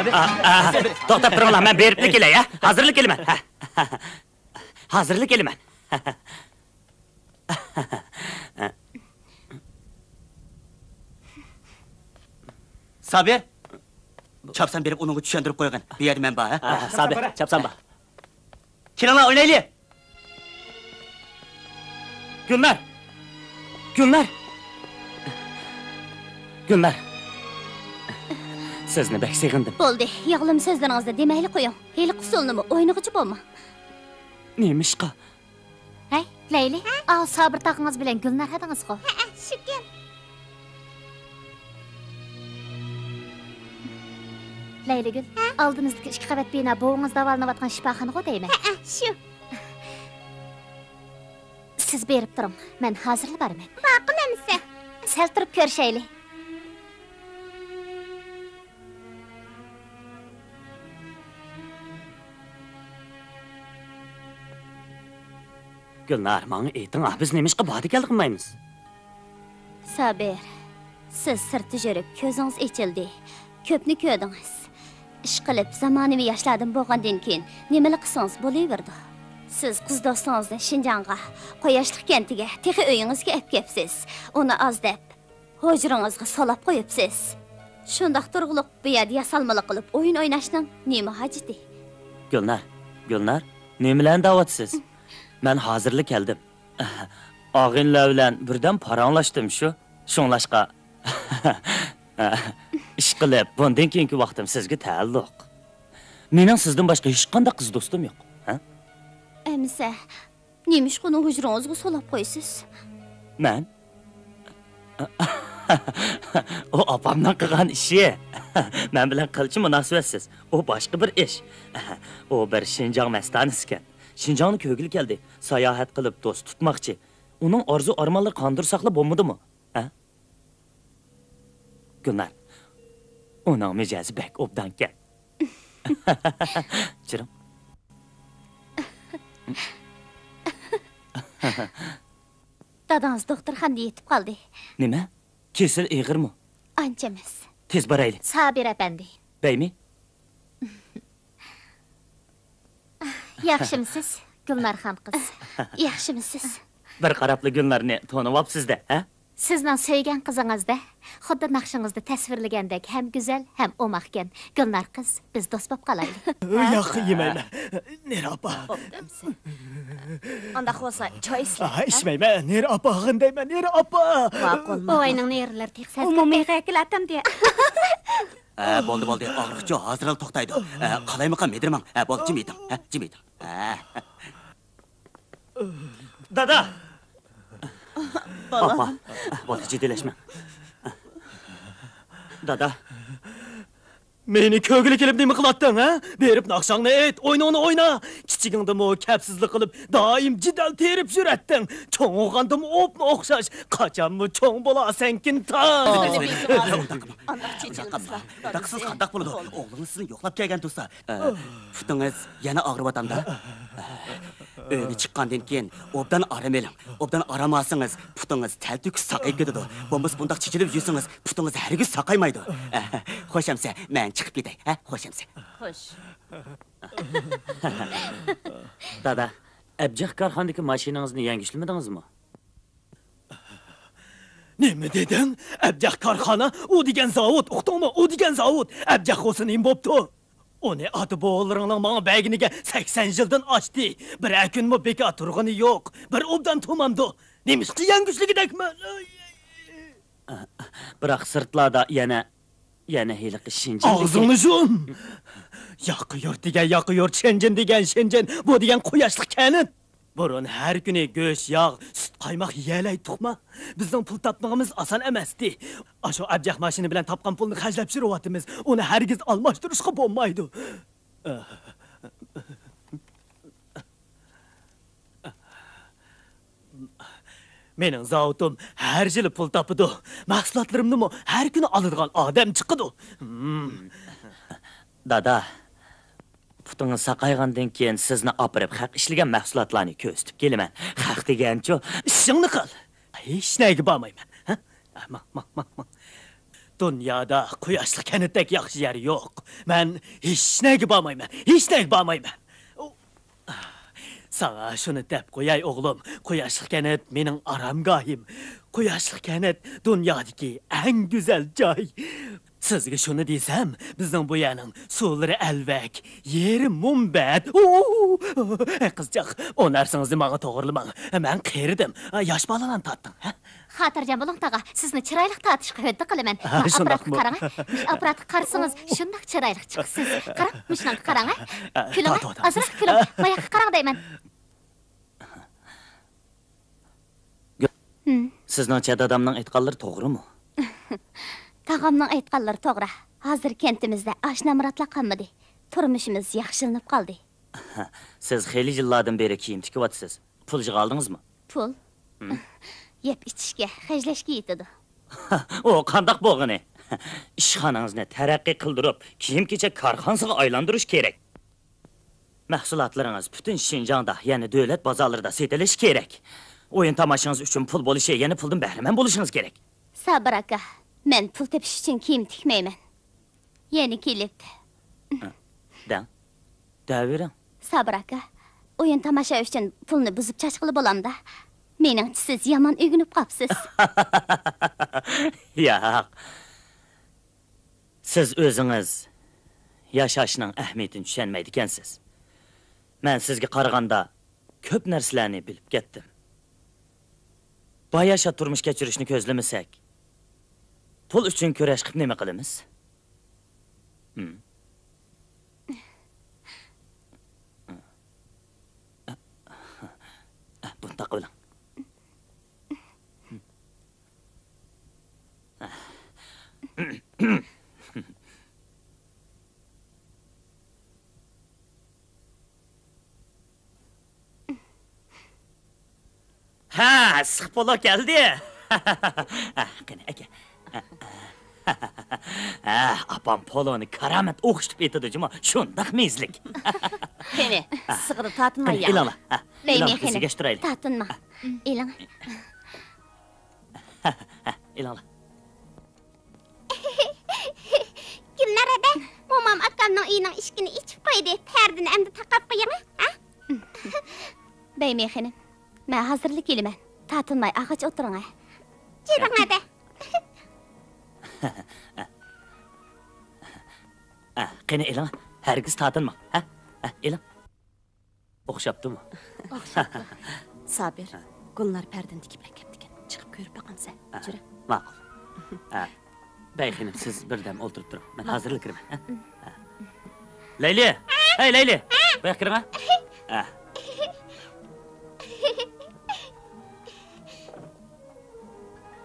ئا، ئا، توختاپ تۇرۇڭلار، مەن بېرىپلا كېلەي، ھە؟ ھازىرلا كېلىمەن. ھازىرلا كېلىمەن. سابىر، چاپسان بېرىپ ئۇنىڭغا چۈشەندۈرۈپ قويغىن. بۇ يەردە مەن بار، ھە؟ ئا، سابىر، چاپسان بار. كېلىڭلار، ئوينايلى. گۈلنار! گۈلنار! گۈلنار! سىزنى بەك سېغىندىم. بولدى، ياغلىما سۆزلىرىڭىزنى دېمەيلا قويۇڭ. ھېلىقى ئۇسۇلنىمۇ ئوينىغۇچە بولماڭ. نېمىشقا؟ ھەي، لەيلى، ئاۋۇ سابىر تاغىڭىز بىلەن گۈلنار ھەدىڭىزغۇ؟ ھەئە، شۇكەن. لەيلىگۈل، ھە؟ ئالدىمىزدىكى ئىككى قەۋەت بىنا بوۋىڭىز داۋالىنىۋاتقان شىپاخانىغۇ دەيمەن؟ ھەئە، شۇ. سىز بېرىپ تۇرۇڭ، مەن ھازىرلا بارىمەن. ماقۇل ئەمىسە. سەل تۇرۇپ كۆرۈشەيلى. گۈلنار، ماڭا ئېيتىڭ، بىز نېمىشقا باردا كەلدى قىلمايمىز؟ سابىر، سىز سىرتتا يۈرۈپ كۆزىڭىز ئېچىلدى، كۆپنى كۆردىڭىز. ئىشقىلىپ زامانىۋى ياشلاردىن بولغاندىن كېيىن نېمىلا قىلسىڭىز بولۇۋېرىدۇ. سىز قىز دوستىڭىزنى شىنجاڭغا، قۇياشلىق كەنتىگە، تېخى ئۆيىڭىزگە ئەپ كەپسىز. ئۇنى ئاز دەپ، ھۇجرىڭىزغا سولاپ قويۇپسىز. شۇنداق تۇرغۇلۇق بۇ يەردە ياسالمىلىق قىلىپ ئويۇن ئويناشنىڭ نېمە ھاجىتى؟ گۈلنار، گۈلنار، نېمىلەرنى دەۋاتىسىز؟ مەن ھازىرلا كەلدىم. ئاغىنىلەر بىلەن بىردەم پاراڭلاشتىم شۇ. شۇڭلاشقا، ئىشقىلىپ، بۇندىن كېيىنكى ۋاقتىم سىزگە تەئەللۇق. مېنىڭ سىزدىن باشقا ھېچقانداق قىز دوستۇم يوق. ھە؟ ئەمىسە، نېمىشقا ئۇنى ھۇجرىڭىزغا سولاپ قويىسىز؟ مەن؟ ئۇ ئاپامنىڭ قىلغان ئىشى. مەن بىلەن قىلچە مۇناسىۋەتسىز. ئۇ باشقا بىر ئىش. ئۇ بىر شىنجاڭ مەستانىسىكەن. شىنجاڭنى كۆرگىلى كەلدى. ساياھەت قىلىپ دوست تۇتماقچى. ئۇنىڭ ئارزۇ-ئارمانلىرى قاندۇرساقلا بولمىدىمۇ؟ ھە؟ گۈلنار، ئۇنىڭ مىجەزى بەك ئوبدانكەن. جۈرۈڭ. دادىڭىز دوختۇرخانىدا يېتىپ قالدى. نېمە؟ كېسىلى ئېغىرمۇ؟ ئانچە ئەمەس. تېز بارايلى. سابىر ئەپەندى. بەيمى؟ ياخشىمسىز، گۈلنارخان قىز؟ ياخشىمسىز؟ بىر قاراپلا گۈلنارنى تونۇۋاپسىز-دە، ھە؟ سىزنىڭ سۆيگەن قىزىڭىز-دە، خۇددى ناخشىڭىزدا تەسۋىرلىگەندەك ھەم گۈزەل، ھەم ئوماقكەن. گۈلنار قىز، بىز دوست بولۇپ قالايلى. ياق، يېمەيمەن. نېرى ئاپا. بوپتۇ ئەمىسە. ئانداق بولسا، چاي ئىچسىلە، ھە؟ ئىچمەيمەن. نېرى ئاپا، غىندايمەن، نېرى ئاپا. ماقۇل، ماقۇل. بوۋاينىڭ نېرىلىرى تېخى سەزگۈدەك. ئومۇمىي غەكىل ئاتام دېيە. ھە، بولدى، بولدى. ئاغرىقچۇ ھازىرلا توختايدۇ. ھە، قالايمىقان مىدىرماڭ. ھە، بولدى، جىم ئېتىڭ. ھە، جىم ئېتىڭ. ھە. دادا! بالام. ئاپا، بولدى، جىددىيلەشمەڭ. دادا. مېنى كۆرگىلى كېلىپ نېمە قىلاتتىڭ، ھە؟ بېرىپ ناخشاڭنى ئېيت، ئويۇنۇڭنى ئوينا. كىچىكىڭدىمۇ كەپسىزلىك قىلىپ، دائىم جېدەل تېرىپ يۈرەتتىڭ. چوڭ بولغاندىمۇ ئوپمۇ ئوخشاش. قاچانمۇ چوڭ بولارسەنكىن تاڭ. ئانداق چېچىلمىسىلا. ئۇنداق قىلسىڭىز قانداق بولىدۇ؟ ئوغلىڭىز سىزنى يوقلاپ كەلگەن تۇرسا. ئە، پۇتىڭىز يەنە ئاغرىۋاتامدا؟ ئە، ئۆيگە چىققاندىن كېيىن ئوبدان ئارام ئېلىڭ. ئوبدان ئارام ئالسىڭىز، پۇتىڭىز تەلتۆكۈس ساقىيىپ كېتىدۇ. بولمىسا بۇنداق چېچىلىپ يۈرسىڭىز، پۇتىڭىز ھەرگىز ساقايمايدۇ. ئە، خوش ئەمىسە، مەن چىقىپ كېتەي. ھە، خوش ئەمىسە. خوش. دادا، ئەبجەخ كارخانىدىكى ماشىنىڭىزنى يەڭگۈشلىمىدىڭىزمۇ؟ نېمە دېدىڭ؟ ئەبجەخ كارخانا؟ ئۇ دېگەن زاۋۇت، ئۇقتۇڭمۇ؟ ئۇ دېگەن زاۋۇت. ئەبجەخ بولسا نېمە بوپتۇ؟ ئۇنى ئاتا-بوۋىلىرىڭنىڭ ماڭا بەرگىنىگە سەكسەن يىلدىن ئاشتى. بىرەر كۈنمۇ بىكار تۇرغىنى يوق. بىر ئوبدان تۇرمامدۇ. نېمىشقا يەڭگۈشلۈكىدەكمەن؟ بىراق سىرتلاردا يەنە، يەنە ھېلىقى شېنجېن. ئاغزىڭنى يۇم! ياقا يۇرت دېگەن ياقا يۇرت، شېنجېن دېگەن شېنجېن، بۇ دېگەن قۇياشلىق كەنت. بۇرۇن ھەر كۈنى گۆش، ياغ، سۈت، قايماق يېيەلەيتتۇقما؟ بىزنىڭ پۇل تاپمىقىمىز ئاسان ئەمەستى. ئاشۇ ئەبجەخ ماشىنا بىلەن تاپقان پۇلنى خەجلەپ يۈرۈۋاتىمىز. ئۇنى ھەرگىز ئالماشتۇرۇشقا بولمايدۇ. مېنىڭ زاۋۇتۇم ھەر يىلى پۇل تاپىدۇ. مەھسۇلاتلىرىمنىمۇ ھەر كۈنى ئالىدىغان ئادەم چىقىدۇ. دادا، پۇتىڭىز ساقايغاندىن كېيىن سىزنى ئاپىرىپ خەق ئىشلىگەن مەھسۇلاتلارنى كۆرسىتىپ كېلىمەن. خەق دېگەنچۇ؟ ئىشىڭنى قىل. ھېچ نەگە بارمايمەن. ھە؟ ماڭ، ماڭ، ماڭ، ماڭ. دۇنيادا قۇياشلىق كەنتتەك ياخشى يەر يوق. مەن ھېچنەگە بارمايمەن، ھېچنەگە بارمايمەن. ساڭا شۇنى دەپ قوياي، ئوغلۇم، قۇياشلىق كەنت مېنىڭ ئارامگاھىم. قۇياشلىق كەنت دۇنيادىكى ئەڭ گۈزەل جاي. سىزگە شۇنى دېسەم، بىزنىڭ بۇ يەرنىڭ سۇلىرى ئەلۋەك، يېرى مۇمبەت. ئۇ، ئەي قىزچاق، ئۇ نەرسىڭىزنى ماڭا توغرىلىماڭ. مەن قېرىدىم. ياش بالىلارنى تارتىڭ، ھە؟ خاتىرجەم بولۇڭ، تاغا. سىزنى چىرايلىق تارتىشقا ھۆددە قىلىمەن. ھە، مۇشۇ ئاپپاراتقا قاراڭ، ھە. مۇشۇ ئاپپاراتقا قارىسىڭىز، شۇنداق چىرايلىق چىقىسىز. قاراڭ، مۇشۇنىڭغا قاراڭ، ھە. ھە، كۈلۈڭ، ھە، تاۋ، تاۋ، تاۋ. ئازراق كۈلۈڭ. ھە. باياققا قاراڭ دەيمەن. ھىم. سىزنىڭچە دادامنىڭ ئېيتقانلىرى توغرىمۇ؟ تاغامنىڭ ئېيتقانلىرى توغرا. ھازىر كەنتىمىزدە ئاش-نامراتلار قالمىدى. تۇرمۇشىمىز ياخشىلىنىپ قالدى. سىز خېلى يىللاردىن بېرى كىيىم تىكىۋاتىسىز. پۇل يىغالدىڭىزمۇ؟ پۇل؟ ھىم. يەپ ئىچىشكە، خەجلەشكە يېتىدۇ. ئۇ قانداق بولغىنى؟ ئىشخانىڭىزنى تەرەققىي قىلدۇرۇپ، كىيىم-كېچەك كارخانىسىغا ئايلاندۇرۇش كېرەك. مەھسۇلاتلىرىڭىز پۈتۈن شىنجاڭدا، يەنى دۆلەت بازارلىرىدا سېتىلىشى كېرەك. ئويۇن تاماشىڭىز ئۈچۈن پۇل بولۇشى، يەنى پۇلدىن بەھرىمەن بولۇشىڭىز كېرەك. سابىر ئاكا، مەن پۇل تېپىش ئۈچۈن كىيىم تىكمەيمەن. يەنە كېلىپ. دەڭ. دەۋېرىڭ. سابىر ئاكا، ئويۇن تاماشا ئۈچۈن پۇلنى بۇزۇپ چاچقىلى بولامدا؟ مېنىڭچە سىز يامان ئۆگىنىپ قاپسىز. ياق. سىز ئۆزىڭىز ياشاشنىڭ ئەھمىيىتىنى چۈشەنمەيدىكەنسىز. مەن سىزگە قارىغاندا كۆپ نەرسىلەرنى بىلىپ كەتتىم. باياشات تۇرمۇش كەچۈرۈشنى كۆزلىمىسەك، پۇل ئۈچۈن كۈرەش قىلىپ نېمە قىلىمىز؟ ھىم. بۇنى تاقىۋېلىڭ. ھە، ئىسسىق پولۇ كەلدى. قېنى، ئاكا. ھە، ئاپام پولۇنى كارامەت ئوخشىتىپ ئېتىدۇ جۇمۇ، شۇنداق مېزىلىك. قېنى، ئىسسىقىدا تارتىنماي قېنى، يەڭ. ئېلىڭلار. ھە، بەي ئېلىڭلار، مېخىنىم، بىزگە ئەشتۇرايلى. تارتىنما. ئېلىڭ. ھە، ئېلىڭلار. گۈلنار ھەدە، مومام ئاكامنىڭ ئۆيىنىڭ ئىشىكىنى ئېچىپ قويدى. پەردىنى ئەمدى تاقاپ قويۇڭ، ھە؟ بەي مېخىنىم، مەن ھازىرلا كېلىمەن. تارتىنماي ئاغاچ ئولتۇرۇڭ، ھە؟ جېنىڭ ھەدە. ئە، قېنى ئېلىڭ، ھەرگىز تارتىنماڭ، ھە؟ ئە، ئېلىڭ. ئوخشاپتۇمۇ؟ ئوخشاپتۇ. سابىر، گۈلنار پەردىنى تىكىپ ئەكەپتىكەن. چىقىپ كۆرۈپ باقامسەن؟ ئە، جۈرە. ماقۇل. ئە، بەي خېنىم، سىز بىردەم ئولتۇرۇپ تۇرۇڭ. مەن ھازىرلا كىرىمەن. ئە؟ ئە. لەيلى! ھەي، لەيلى! بۇياققا كىرىڭە. ئە.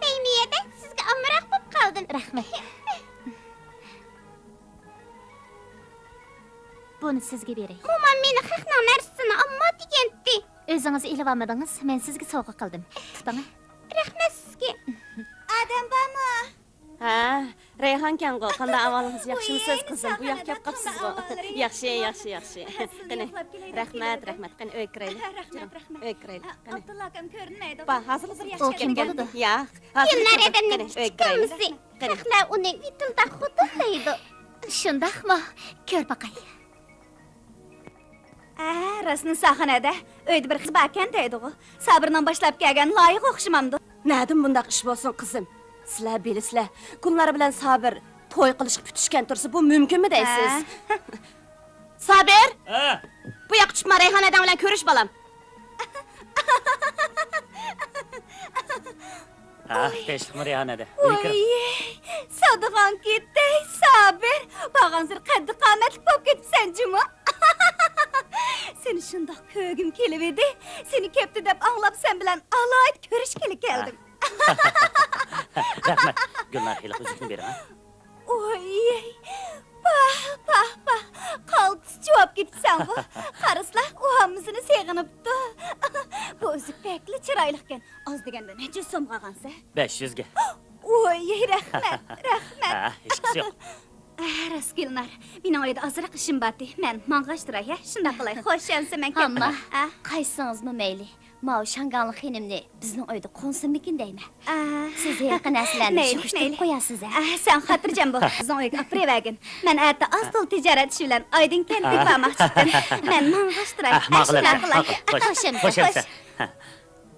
بەي مىيەدە سىزگە ئامراق بولۇپ قالدىم. رەھمەت. بۇنى سىزگە بېرەي. مومام مېنى خەقنىڭ نەرسىسىنى ئالما دېگەنتى. ئۆزىڭىز ئېلىۋالمىدىڭىز، مەن سىزگە سوۋغا قىلدىم. تۇتۇڭ. رەھمەت سىزگە. ئادەم بارمۇ؟ ھە، رەيھانكەنغۇ، قانداق ئەھۋالىڭىز؟ ياخشىمۇسىز، قىزىم؟ بۇ ياققا كەپ قاپسىزغۇ؟ ياخشى، ياخشى، ياخشى. قېنى، رەھمەت، رەھمەت. قېنى، ئۆيگە كىرەيلى. رەھمەت، رەھمەت. ئۆيگە كىرەيلى. قېنى. ئابدۇللا ئاكام كۆرۈنمەيدۇ. با، ھازىرلا بىر ئۇ كىم بولىدۇ؟ ياق، ھازىرلا كىرىدۇ. قېنى، ئۆيگە كىرەيلى. قېنى. ئۇنى ۋىتىلدا خۇدالايدۇ. شۇنداقمۇ؟ كۆر باقاي. ئە، راستىنى ساخانەدە ئۆيدە بىر قىز باركەن دەيدىغۇ. سابىرنىڭ باشلاپ كەلگەن لايىقى ئوخشىمامدۇ؟ نەدىن بۇنداق ئىش بولسۇن، قىزىم؟ سىلەر بىلىسىلەر، گۈلنار بىلەن سابىر توي قىلىشقا پۈتۈشكەن تۇرسا، بۇ مۇمكىنمۇ دەيسىز؟ ھە. سابىر! ھە. بۇ ياققا چۈشۈپ ماڭ، رەيھان ھەدەڭ بىلەن كۆرۈش، بالام. ھە، تىنچلىقمۇ رەيھان ھەدە؟ ئۆيگە كىرىڭ. ۋاي، سادىغان كېتەي، سابىر. بارغانسېرى قەددى قامەتلىك بولۇپ كېتىپسەن جۇمۇ. سېنى شۇنداق كۆرگۈم كېلىۋىدى. سېنى كەپتۇ دەپ ئاڭلاپ، سەن بىلەن ئالاھىدە كۆرۈشكىلى كەلدىم. رەھمەت. گۈلنار، ھېلىقى ئۈزۈكنى بېرىڭ، ھە؟ ئوي، پاھ، پاھ، پاھ، قالتىس جۇۋاپ كېتىپسەنغۇ. قارىسىلا، ئۇ ھاممىسىنى سېغىنىپتۇ. بۇ ئۈزۈك بەكلا چىرايلىقكەن. ئاز دېگەندە نەچچە يۈز سومغا ئالغانسەن؟ بەش يۈزگە. ئوي، رەھمەت، رەھمەت. ھە، ھېچقىسى يوق. ئە، راست، گۈلنار، مېنىڭ ئۆيدە ئازراق ئىشىم بارتى. مەن ماڭغاچ تۇراي، ھە؟ شۇنداق قىلاي. خوش، ئەمسە مەن كەتتىم. ئامما، ھە؟ قايسىڭىزمۇ مەيلى. ماۋۇ شاڭگاڭلىق خېنىمنى بىزنىڭ ئۆيدە قونسۇنمىكىن دەيمەن. ئا. سىز ھېلىقى نەرسىلەرنى مەيلى، شۇ خۇشتۇرۇپ مەيلى. قويارسىز ھە. ئا، سەن خاتىرجەم بول. بىزنىڭ ئۆيگە ئاپىرىۋەرگىن. مەن ئەتە ئاز-تولا تىجارەت ئىشى بىلەن ئايدىڭ كەنتىگە ئا. بارماقچى ئىدىم. مەن ماڭغاچ تۇراي. ئا، ماڭغىلى، ئاشۇنداق قىلاي. ماڭغىلى. خوش. خوش ئەمىسە. خوش.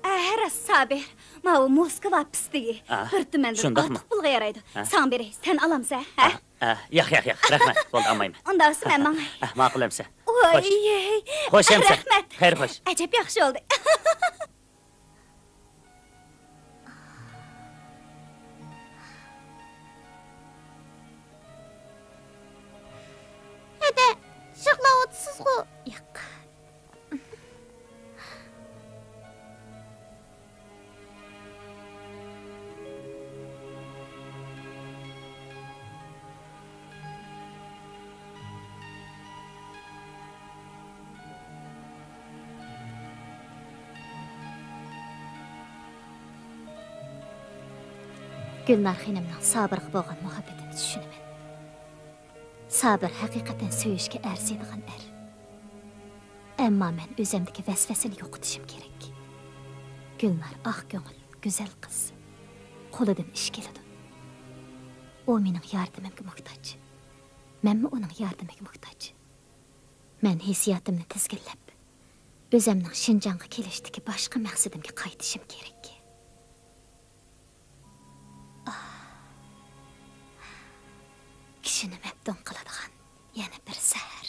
ئا، راست، سابىر. ماۋۇ موسكۋا پىستىگى. ئا، بىر تۈمەندىن شۇنداقمۇ؟ ئارتۇق پۇلغا يارايدۇ. ئا. ساڭ بېرەي، سەن ئالامسەن، ھە؟ ئا، ئا، ياق، ياق، ياق. رەھمەت. بولدى، ئالمايمەن. ئۇنداقسا مەن ماڭاي. ئا، ماقۇل ئەمىسە. ۋاي، خوش. خوش ئەمىسە. رەھمەت. خەير خوش. ئەجەب ياخشى بولدى. ھەدە، يىغلاۋاتىسىزغۇ؟ ياق. گۈلنار خېنىمنىڭ سابىرغا بولغان مۇھەببىتىنى چۈشىنىمەن. سابىر ھەقىقەتەن سۆيۈشكە ئەرزىيدىغان ئەر. ئەمما مەن ئۆزۈمدىكى ۋەسۋەسىنى يوقىتىشىم كېرەك. گۈلنار ئاق كۆڭۈل، گۈزەل قىز. قولىدىن ئىش كېلىدۇ. ئۇ مېنىڭ ياردىمىمگە موھتاج. مەنمۇ ئۇنىڭ ياردىمىگە موھتاج. مەن ھېسسىياتىمنى تىزگىنلەپ، ئۆزۈمنىڭ شىنجاڭغا كېلىشتىكى باشقا مەقسىتىمگە قايتىشىم كېرەك. ئاھ، كىشىنى مەپتۇن قىلىدىغان يەنە بىر زەھەر.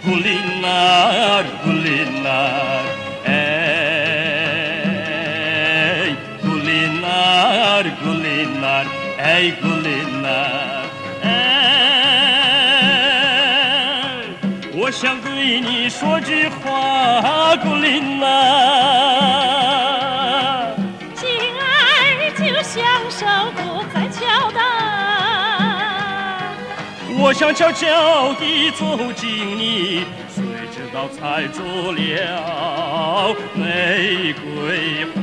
گۈلنار، گۈلنار، ئەي گۈلنار، گۈلنار، ئەي گۈلنار، ئەي. 我想对你说句话，古琳娜。情爱就像小河在敲打。我想悄悄地走近你，谁知道踩住了玫瑰花。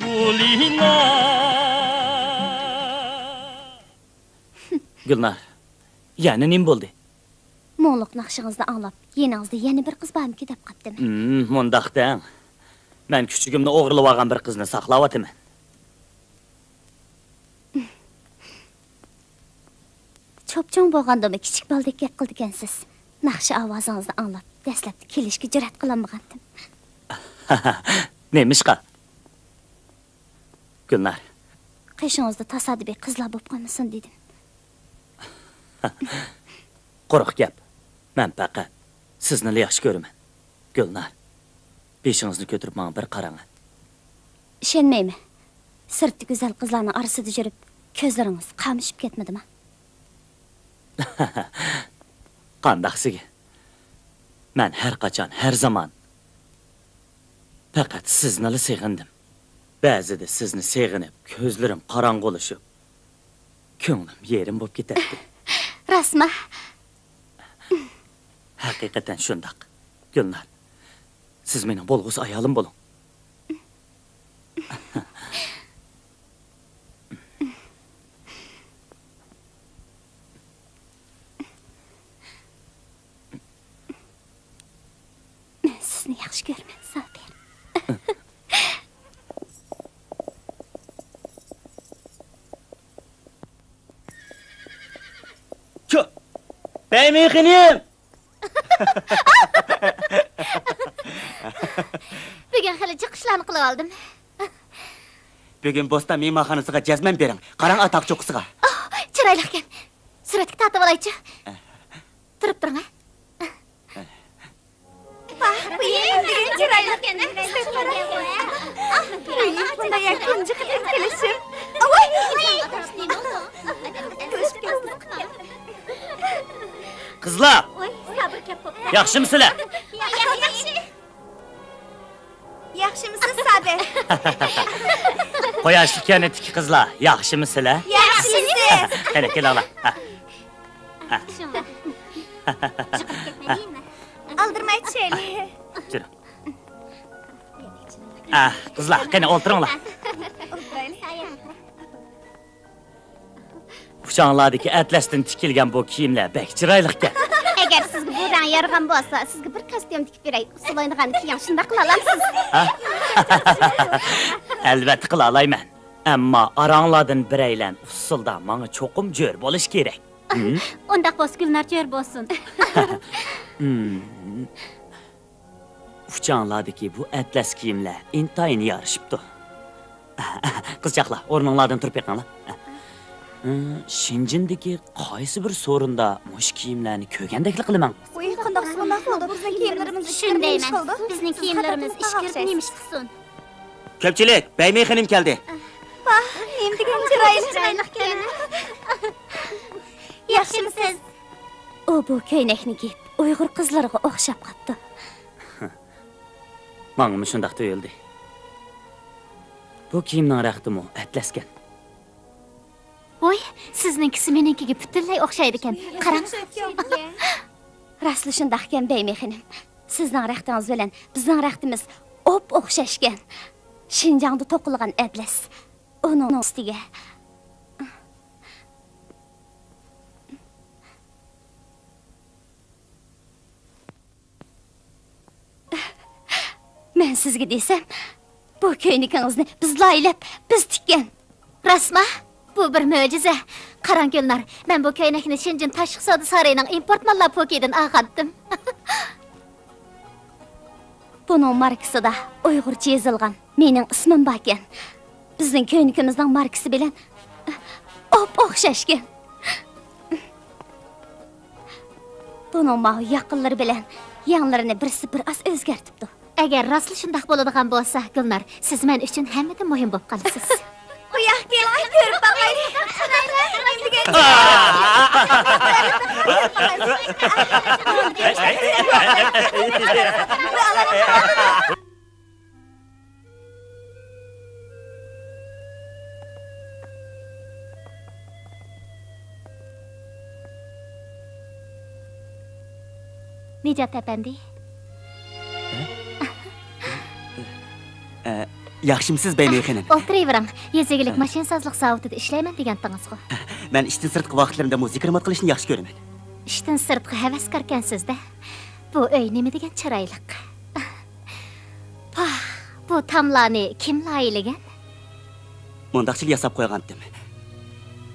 古琳娜。 گۈلنار، يەنە نېمە بولدى؟ مۇڭلۇق ناخشىڭىزنى ئاڭلاپ، يېنىڭىزدا يەنە بىر قىز بارمىكى دەپ قاپتىمەن. ھىم، مۇنداق دەڭ. مەن كۈچۈكۈمنى ئوغرىلىۋالغان بىر قىزنى ساقلاۋاتىمەن. چوپچوڭ بولغاندىمۇ كىچىك بالىدەك گەپ قىلىدىكەنسىز. ناخشا ئاۋازىڭىزنى ئاڭلاپ، دەسلەپتە كېلىشكە جۈرئەت قىلالمىغانتىم. نېمىشقا؟ گۈلنار. قېشىڭىزدا تاسادىپىي قىزلار بولۇپ قالمىسۇن دېدىم. قۇرۇق گەپ. مەن پەقەت سىزنىلا ياخشى كۆرىمەن. گۈلنار، بېشىڭىزنى كۆتۈرۈپ ماڭا بىر قاراڭ. ئىشەنمەيمەن. سىرتتا گۈزەل قىزلارنىڭ ئارىسىدا يۈرۈپ، كۆزلىرىڭىز قامىشىپ كەتمىدىما؟ قانداق سىگە؟ مەن ھەر قاچان، ھەر زامان پەقەت سىزنىلا سېغىندىم. بەزىدە سىزنى سېغىنىپ، كۆزلىرىم قاراڭغۇلىشىپ، كۆڭلۈم يېرىم بولۇپ كېتەتتى. راستمۇ؟ ھەقىقەتەن شۇنداق، گۈلنار. سىز مېنىڭ بولغۇسى ئايالىم بولۇڭ. مەن سىزنى ياخشى كۆرىمەن، سابىر. چۇ! بەيمىن خېنىم! بۈگۈن خېلى جىق ئىشلارنى قىلىۋالدىم. بۈگۈن بوستان مېھمانخانىسىغا جەزمەن بېرىڭ. قاراڭ ئاتاق چوققىسىغا. ئوھ، چىرايلىقكەن. سۈرەتكە تارتىۋالايچۇ. تۇرۇڭ، ھە؟ ۋاھ، بۇ يەر نېمىدېگەن چىرايلىق. بۇ يەر بۇنداق يەرگە تۇنجى قېتىم كېلىشىم. ۋاي! قىزلار! ياخشىمۇسىلەر؟ ياخشى. ياخشىمۇسىز، سابىر؟ قۇياشلىق كەنتتىكى قىزلار، ياخشىمۇسىلەر؟ ياخشىمىسىز؟ قېنى، كېلىڭلار. ھە. ھە. ئالدىرىماي چۈشەيلى. يۈرۈڭ. ھە، قىزلار، قېنى، ئولتۇرۇڭلار. ئولتۇرايلى. ئۇچاڭلاردىكى ئەتلەستىن تىكىلگەن بۇ كىيىملەر بەك چىرايلىقكەن. ئەگەر سىزگە بۇ رەڭ يارىغان بولسا، سىزگە بىر كاستيۇم تىكىپ بېرەي. ئۇسسۇلايدىغان كىيىڭ، شۇنداق قىلالايسىز. ھە؟ ئەلۋەتتە قىلالايمەن. ئەمما ئاراڭلاردىن بىرەيلەن ئۇسسۇلدا ماڭا چوقۇم جۆر بولۇشى كېرەك. ھىم؟ ئۇنداق بولسا گۈلنار جۆر بولسۇن. ھىم. ئۇچاڭلاردىكى بۇ ئەتلەس كىيىملەر ئىنتايىن يارىشىپتۇ. قىزچاقلار، ئورنۇڭلاردىن تۇرۇپ بېقىڭلار. شىنجىندىكى قايسى بىر سورۇندا مۇشۇ كىيىملەرنى كۆرگەندەكلا قىلىمەن. ۋۇي، قانداق سورۇنلار بولىدۇ؟ بىزنىڭ كىيىملىرىمىز ئىچكىرىپ نېمە ئىش قىلىدۇ؟ بىزنىڭ كىيىملىرىمىز ئىچكىرىپ نېمە ئىش قىلسۇن؟ كۆپچىلىك، بەيمەي خېنىم كەلدى. ۋاھ، نېمىدېگەن چىرايلىق. ياخشىمۇسىز؟ ئۇ بۇ كۆينەكنى كىيىپ، ئۇيغۇر قىزلىرىغا ئوخشاپ قاپتۇ. ماڭىمۇ شۇنداق تۇيۇلدى. بۇ كىيىمنىڭ رەختىمۇ ئەتلەسكەن. ۋوي، سىزنىڭكىسى مېنىڭكىگە پۈتۈنلەي ئوخشايدىكەن. قاراڭ. راستلا شۇنداقكەن، بەيمى خېنىم. سىزنىڭ رەختىڭىز بىلەن بىزنىڭ رەختىمىز ئوپئوخشاشكەن. شىنجاڭدا توقۇلغان ئەتلەس. ئۇنىڭ ئۈستىگە. مەن سىزگە دېسەم، بۇ كۆينىكىڭىزنى بىز لايىھەلەپ، بىز تىككەن. راستما؟ بۇ بىر مۆجىزە. قاراڭ گۈلنار، مەن بۇ كۆينەكنى شېنجېن تاشقى سودا سارىيىنىڭ ئىمپورت ماللار پوكىيىدىن ئالغانتىم. بۇنىڭ ماركىسىدا ئۇيغۇرچە يېزىلغان مېنىڭ ئىسمىم باركەن. بىزنىڭ كۆينىكىمىزنىڭ ماركىسى بىلەن ئوپئوخشاشكەن. بۇنىڭ ماۋۇ ياقىنلىرى بىلەن يەڭلىرىنى بىرسى بىر ئاز ئۆزگەرتىپتۇ. ئەگەر راستلا شۇنداق بولىدىغان بولسا، گۈلنار، سىز مەن ئۈچۈن ھەممىدىن مۇھىم بولۇپ قالىسىز. بۇ ياققا كېلىڭ، كۆرۈپ باقايلى. نىجات ئەپەندى. ئە، ياخشىمسىز، بەينى خېنىم؟ ئولتۇرۇۋېرىڭ. يېزا ئىگىلىك ماشىنىسازلىق زاۋۇتىدا ئىشلەيمەن دېگەنتىڭىزغۇ؟ مەن ئىشتىن سىرتقى ۋاقىتلىرىمدا مۇزىكا رېمونت قىلىشنى ياخشى كۆرىمەن. ئىشتىن سىرتقا ھەۋەسكاركەنسىز-دە. بۇ ئۆي نېمىدېگەن چىرايلىق. پاھ، بۇ تاملارنى كىم لايىھىلىگەن؟ مۇنداقچىلا ياساپ قويغانتىم.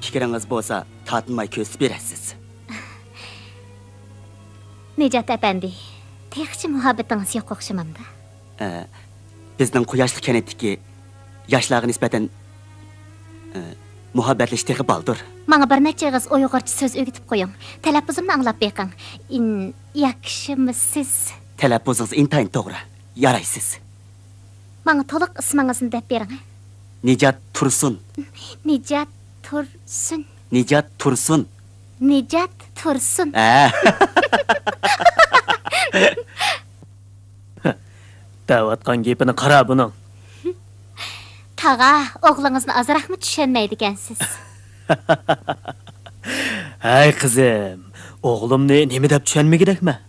پىكرىڭىز بولسا، تارتىنماي كۆرسىتىپ بېرەرسىز. نىجات ئەپەندى، تېخىچە مۇھەببىتىڭىز يوق ئوخشىمامدا؟ ئە، بىزنىڭ قۇياشلىق كەنتتىكى ياشلارغا نىسبەتەن، ئە، مۇھەببەتلىشىش تېخى بالدۇر. ماڭا بىر نەچچە ئېغىز ئۇيغۇرچە سۆز ئۆگىتىپ قويۇڭ. تەلەپپۇزۇمنى ئاڭلاپ بېقىڭ. ئىن-، ياكشىمۇسىز؟ تەلەپپۇزىڭىز ئىنتايىن توغرا. يارايسىز. ماڭا تولۇق ئىسمىڭىزنى دەپ بېرىڭ. نىجات تۇرسۇن. نىجات تۇرسۇن. نىجات تۇرسۇن. نىجات تۇرسۇن. ھە. دەۋاتقان گېپىنى قارا بۇنىڭ. تاغا، ئوغلىڭىزنى ئازراقمۇ چۈشەنمەيدىكەنسىز. ھەي قىزىم، ئوغلۇمنى نېمە دەپ چۈشەنمىگۈدەكمەن؟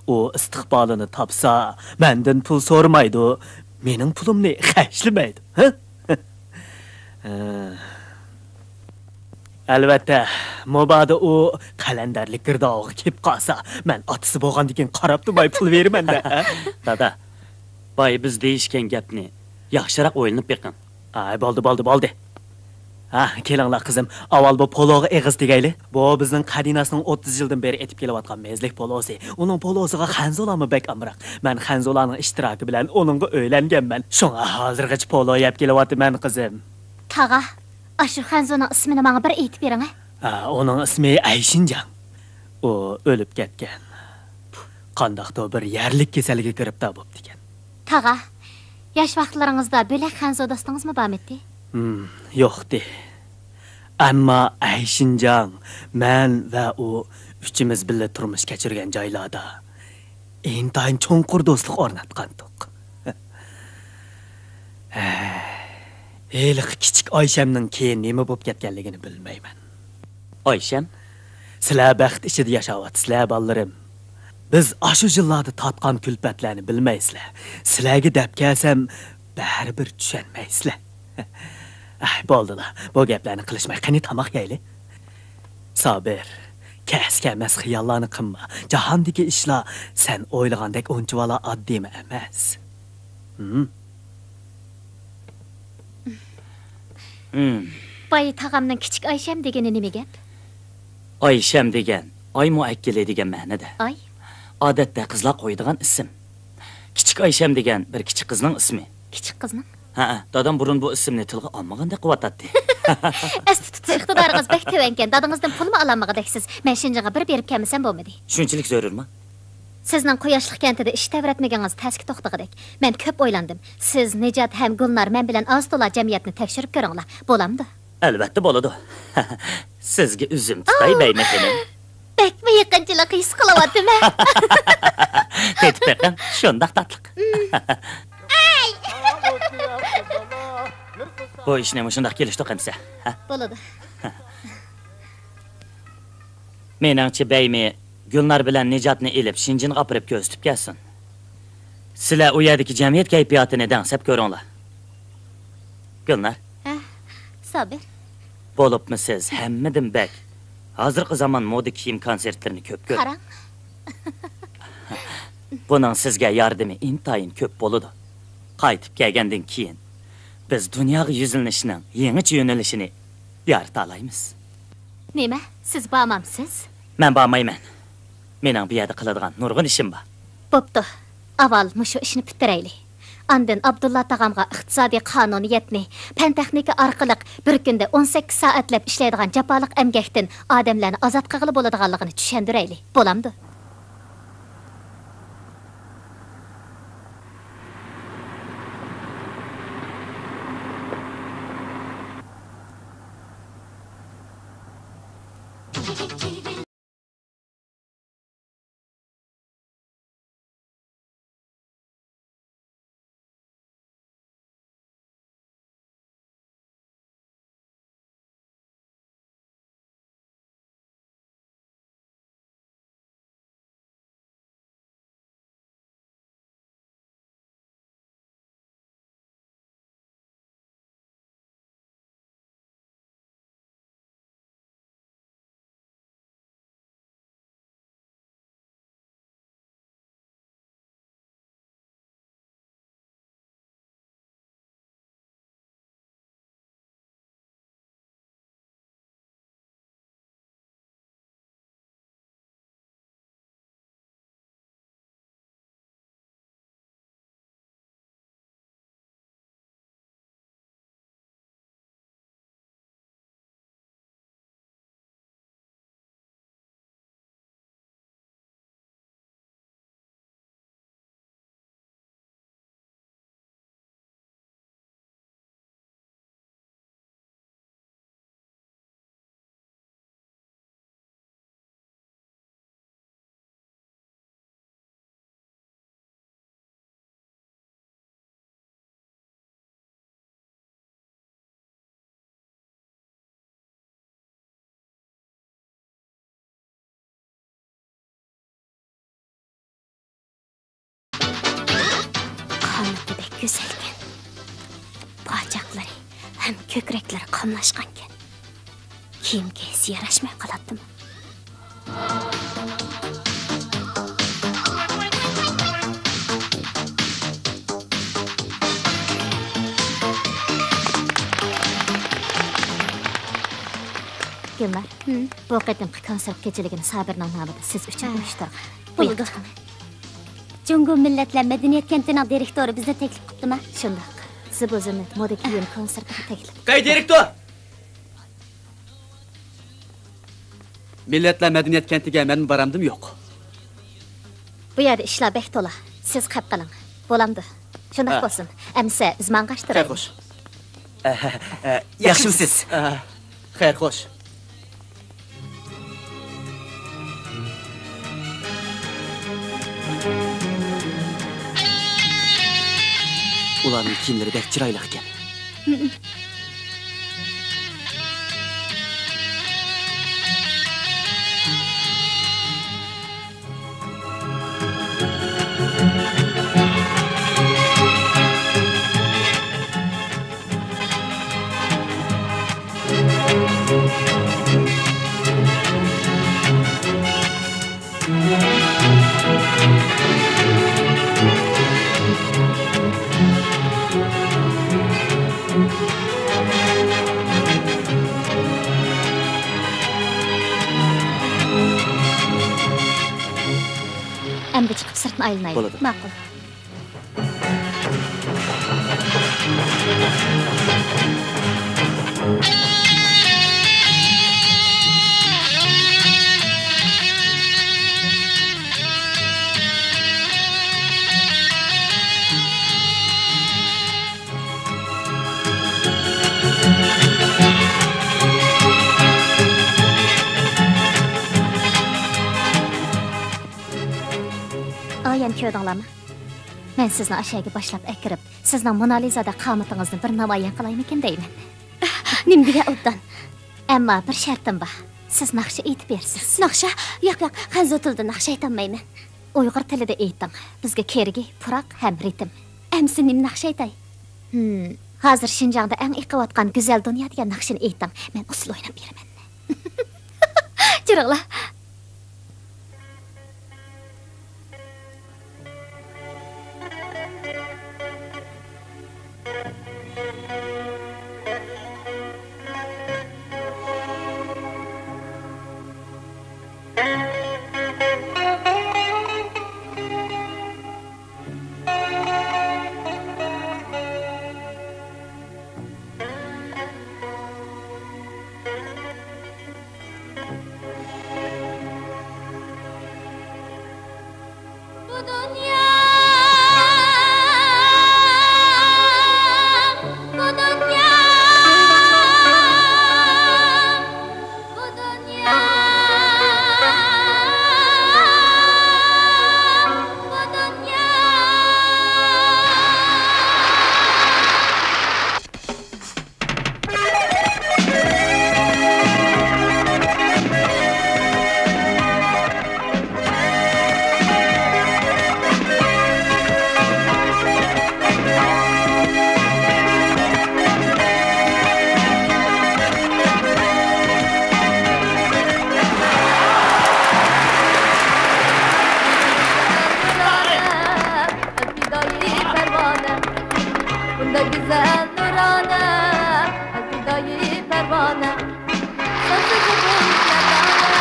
ئۇ ئىستىقبالىنى تاپسا، مەندىن پۇل سورىمايدۇ، مېنىڭ پۇلۇمنى خەجلىمەيدۇ. ھە؟ ئەلۋەتتە، مۇبادا ئۇ قەلەندەرلىك گىردابىغا كىرىپ قالسا، مەن ئاتىسى بولغاندىكىن قاراپ تۇرماي پۇل بېرىمەن-دە. دادا، بايا بىز دېيىشكەن گەپنى ياخشىراق ئويلىنىپ بېقىڭ. ئاي، بولدى، بولدى، بولدى. ھە، كېلىڭلار قىزىم، ئاۋۋال بۇ پولوغا ئېغىز تېگەيلى. بۇ بىزنىڭ قەدىناسنىڭ ئوتتۇز يىلدىن بېرى ئېتىپ كېلىۋاتقان مېزىلىك پولوسى. ئۇنىڭ پولوسىغا خەنزۇلارمۇ بەك ئامراق. مەن خەنزۇلارنىڭ ئىشتىراكى بىلەن ئۇنىڭغا ئۆيلەنگەنمەن. شۇڭا ھازىرغىچە پولو يەپ كېلىۋاتىمەن، قىزىم. تاغا، ئاشۇ خەنزۇنىڭ ئىسمىنى ماڭا بىر ئېيتىپ بېرىڭە. ھە، ئۇنىڭ ئىسمى ئەيشىنجاڭ. ئۇ ئۆلۈپ كەتكەن. قانداقتۇر بىر يەرلىك كېسەلگە گىرىپتار بوپتىكەن. تاغا، ياش ۋاقىتلىرىڭىزدا بۆلەك خەنزۇ دوستىڭىزمۇ بارمىدى؟ ھىم، يوقتى. ئەمما ئەي شىنجاڭ، مەن ۋە ئۇ ئۈچىمىز بىللە تۇرمۇش كەچۈرگەن جايلاردا ئىنتايىن چوڭقۇر دوستلۇق ئورناتقانتۇق. ھەي، ھېلىقى كىچىك ئايشەمنىڭ كېيىن نېمە بوپ كەتكەنلىكىنى بىلمەيمەن. ئايشەم؟ سىلەر بەخت ئىچىدە ياشاۋاتىسىلەر، بالىلىرىم. بىز ئاشۇ يىللاردا تارتقان كۈلپەتلەرنى بىلمەيسىلەر. سىلەرگە دەپ كەلسەم، بەرىبىر چۈشەنمەيسىلەر. ئەي، بولدىلا، بۇ گەپلەرنى قىلىشماي، قېنى، تاماق يەيلى. سابىر، كەس-كەمەس خىياللارنى قىلما. جاھاندىكى ئىشلار سەن ئويلىغاندەك ئۇنچىۋالا ئاددىيمۇ ئەمەس. ھىم؟ ھىم. باي تاغامنىڭ كىچىك ئايشەم دېگىنى نېمە گەپ؟ ئايشەم دېگەن ئاي مۇئەككىلى دېگەن مەنىدە. ئاي؟ ئادەتتە قىزلار قويىدىغان ئىسىم. كىچىك ئايشەم دېگەن بىر كىچىك قىزنىڭ ئىسمى. كىچىك قىزنىڭ؟ ھەئە، دادام بۇرۇن بۇ ئىسىمنى تىلغا ئالمىغاندەك قىلىۋاتاتتى. ئەستە تۇتۇش ئىقتىدارىڭىز بەك تۆۋەنكەن، دادىڭىزدىن پۇلمۇ ئالالمىغۇدەكسىز. مەن شىنجىڭغا بىر بېرىپ كەلمىسەم بولمىدى. شۇنچىلىك زۆرۈرمۇ؟ سىزنىڭ قۇياشلىق كەنتىدە ئىش تەۋرەتمىگىڭىز تەسكە توختىغۇدەك. مەن كۆپ ئويلاندىم. سىز، نىجات ھەم گۈلنار مەن بىلەن ئاز-تولا جەمئىيەتنى تەكشۈرۈپ كۆرۈڭلار. بولامدۇ؟ ئەلۋەتتە بولىدۇ. سىزگە ئۈزۈم تۇتاي، بەيمە خېنىم. بەكمۇ يېقىنچىلىق ھېس قىلىۋاتىمەن. تېتىپ بېقىڭ، شۇنداق تاتلىق. بۇ ئىشنى مۇشۇنداق كېلىشتۇق ئەمىسە، ھە؟ بولىدۇ. مېنىڭچە، بەيمى گۈلنار بىلەن نىجاتنى ئېلىپ، شىنجىنغا ئاپىرىپ كۆرسىتىپ كەلسۇن. سىلەر ئۇ يەردىكى جەمئىيەت كەيپىياتىنى دەڭسەپ كۆرۈڭلار. گۈلنار. ھە، سابىر. بولۇپمۇ سىز ھەممىدىن بەك ھازىرقى زامان مودا كىيىم كونسېرتلىرىنى كۆپ كۆرۈڭ. قاراڭ. بۇنىڭ سىزگە ياردىمى ئىنتايىن كۆپ بولىدۇ. قايتىپ كەلگەندىن كېيىن، بىز دۇنياغا يۈزلىنىشنىڭ يېڭىچە يۆنىلىشىنى يارىتالايمىز. نېمە؟ سىز بارمامسىز؟ مەن بارمايمەن. مېنىڭ بۇ يەردە قىلىدىغان نۇرغۇن ئىشىم بار. بوپتۇ. ئاۋۋال مۇشۇ ئىشنى پۈتتۈرەيلى. ئاندىن ئابدۇللا تاغامغا ئىقتىسادىي قانۇنىيەتنى، پەن-تېخنىكا ئارقىلىق بىر كۈندە ئون سەككىز سائەتلەپ ئىشلەيدىغان جاپالىق ئەمگەكتىن ئادەملەرنى ئازاد قىلغىلى بولىدىغانلىقىنى چۈشەندۈرەيلى. بولامدۇ؟ قامىتى بەك گۈزەلكەن. پاچاقلىرى ھەم كۆكرەكلىرى قاملاشقانكەن. كىيىم كىيسە ياراشماي قالاتتىمۇ؟ گۈلنار، ھىم؟ بۇ قېتىمقى كونسېرت كېچىلىكىنى سابىرنىڭ نامىدا سىز ئۈچۈن ھە. ئۇيۇشتۇرغان. بولىدۇ. جۇڭگو مىللەتلەر مەدەنىيەت كەنتىنىڭ دىرېكتورى بىزنى تەكلىپ قىپتىما؟ شۇنداق. زىبۇ زىننەت مودا كىيىم كونسېرتىغا تەكلىپ. قەي، دىرېكتور! مىللەتلەر مەدەنىيەت كەنتىگە مەنمۇ بارامدىم يوق. بۇ يەردە ئىشلار بەك تولا. سىز قەپ قىلىڭ. بولامدۇ؟ شۇنداق ھە. بولسۇن. ئەمىسە بىز ماڭغاچ خەير تۇرايلى. خوش. ئە، ئە، ياخشىمۇسىز؟ ئە، خەير خوش. ئۇلارنىڭ كىيىملىرى بەك چىرايلىق ئىكەن. ئەمدى چىقىپ سىرتنى ئايلىنايلى. بولىدۇ. ماقۇل. ئايەن كۆردۈڭلارمۇ؟ مەن سىزنى ئاشەگە باشلاپ ئەكىرىپ، سىزنىڭ مونالىزادەك قامىتىڭىزنى بىر نامايان قىلايمىكىن دەيمەن. نېمە دېگەن ئوبدان؟ ئەمما بىر شەرتىم بار. سىز ناخشا ئېيتىپ بېرىسىز. ناخشا؟ ياق، ياق، خەنزۇ تىلىدا ناخشا ئېيتالمايمەن. ئۇيغۇر تىلىدا ئېيتىڭ. بىزگە كېرىكى پۇراق ھەم رىتىم. ئەمىسە نېمە ناخشا ئېيتاي؟ ھىم، ھازىر شىنجاڭدا ئەڭ ئېقىۋاتقان گۈزەل دۇنيا دېگەن ناخشىنى ئېيتىڭ. مەن ئۇسسۇل ئويناپ بېرىمەن. جۇرۇڭلار. بۇ دۇنيا، بۇ دۇنيا، بۇ دۇنيا، بۇ دۇنيا. ئەلپىدايى پەرۋانە، بۇنداق گۈزەل نۇرانە، ئەلپىدايى پەرۋانە. سانسىز بۇلبۇل مەردانە،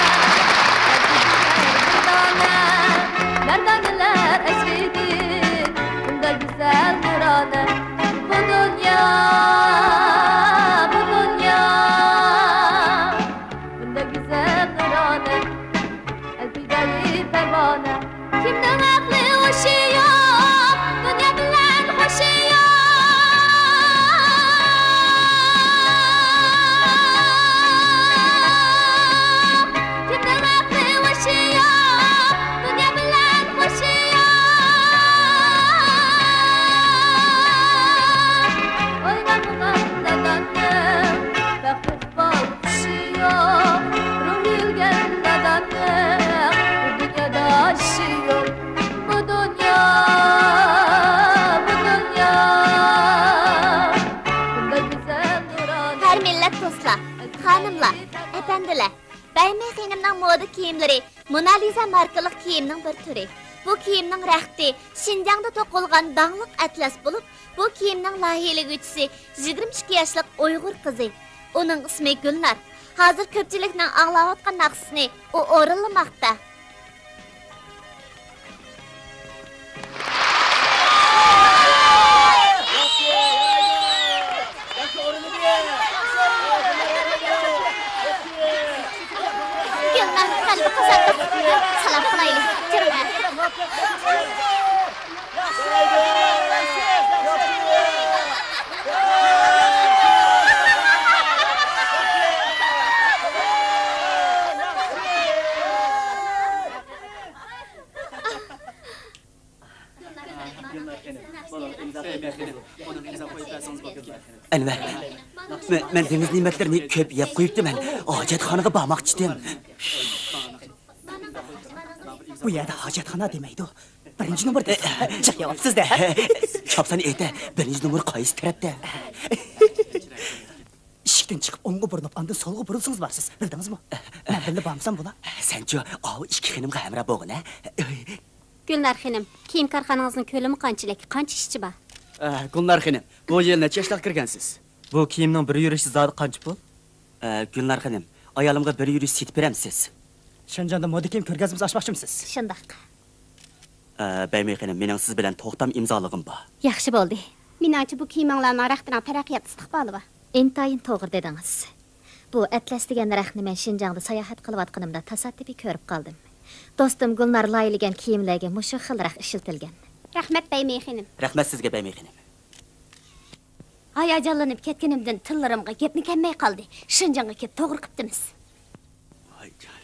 ئەلپىدايى مەردانە، مەردانىلەر ئەسلىدىن، بۇنداق گۈزەل نۇرانە. بۇ دۇنيا، بۇ دۇنيا، بۇنداق گۈزەل نۇرانە. ئەلپىدايى پەرۋانە، كىمنىڭ ئەقلى ھوشى يوق، دۇنيا بىلەن خوشى يوق. كىمنىڭ ئەقلى ھوشى يوق، دۇنيا بىلەن خوشى يوق. ئوينالمىغان ناداننىڭ بەختى بالقىشى يوق، روھى ئۆلگەن ناداننىڭ بۇ دۇنيادا ئىشى يوق. بۇ دۇنيا، بۇ دۇنيا، بۇنداق گۈزەل نۇرانە. ھەر مىللەت دوستلار، خانىملار، ئەپەندىلەر، بەيمەي خېنىمنىڭ مودا كىيىملىرى مونالىزا ماركىلىق كىيىمنىڭ بىر تۈرى. بۇ كىيىمنىڭ رەختى شىنجاڭدا توقۇلغان داڭلىق ئەتلەس بولۇپ، بۇ كىيىمنىڭ لايىھىلىگۈچىسى يىگىرمە ئىككى ياشلىق ئۇيغۇر قىزى. ئۇنىڭ ئىسمى گۈلنار. ھازىر كۆپچىلىكنىڭ ئاڭلاۋاتقان ناخشىسىنى ئۇ ئورۇنلىماقتا. گۈلنار، غەلىبە قازاندۇق. سالام قىلايلى. جۈرۈڭ. ئەنۋەر، مەن، مەن دېڭىز نېمەتلىرىنى كۆپ يەپ قويۇپتىمەن. ھاجەتخانىغا بارماقچىدىم. بۇ يەردە ھاجەتخانا دېمەيدۇ. بىرىنچى نومۇر دەيدۇ. جىق يەۋاپسىز-دە. چاپسان ئېيتە، بىرىنچى نومۇر قايسى تەرەپتە؟ ئىشىكتىن چىقىپ ئوڭغا بۇرۇلۇپ، ئاندىن سولغا بۇرۇلسىڭىز بارىسىز. بىلدىڭىزمۇ؟ مەن بىللە بارمىسام بولا؟ سەنچۇ، ئاۋۇ ئىككى خېنىمغا ھەمراھ بولغىن، ھە؟ گۈلنار خېنىم، كىيىم كارخانىڭىزنىڭ كۆلىمى قانچىلىك؟ قانچە ئىشچى بار؟ ئە، گۈلنار خېنىم، بۇ يىل نەچچە ياشلىق كىرگەنسىز؟ بۇ كىيىمنىڭ بىر يۈرۈشى زادى قانچە پۇل؟ ئە، گۈلنار خېنىم، ئايالىمغا بىر يۈرۈش سېتىپ بېرەمسىز؟ شىنجاڭدا مودا كىيىم كۆرگەزمىسى ئاچماقچىمۇسىز؟ شۇنداق. ئە، بەيمەي خېنىم، مېنىڭ سىز بىلەن توختام ئىمزالىغۇم بار. ياخشى بولدى. مېنىڭچە، بۇ كىيىمىڭلارنىڭ رەختىنىڭ تەرەققىيات ئىستىقبالى بار. ئىنتايىن توغرا دېدىڭىز. بۇ ئەتلەس دېگەن رەختنى مەن شىنجاڭدا ساياھەت قىلىۋاتقىنىمدا تاسادىپىي كۆرۈپ قالدىم. دوستۇم گۈلنار لايىھىلىگەن كىيىملەرگە مۇشۇ خىل رەخت ئىشلىتىلگەن. رەھمەت، بەيمەي خېنىم. رەھمەت سىزگە، بەيمەي خېنىم. ھاياجانلىنىپ كەتكىنىمدىن تىللىرىمغا گەپمۇ كەلمەي قالدى. شىنجاڭغا كېلىپ توغرا قىپتىمىز. ۋاي جان.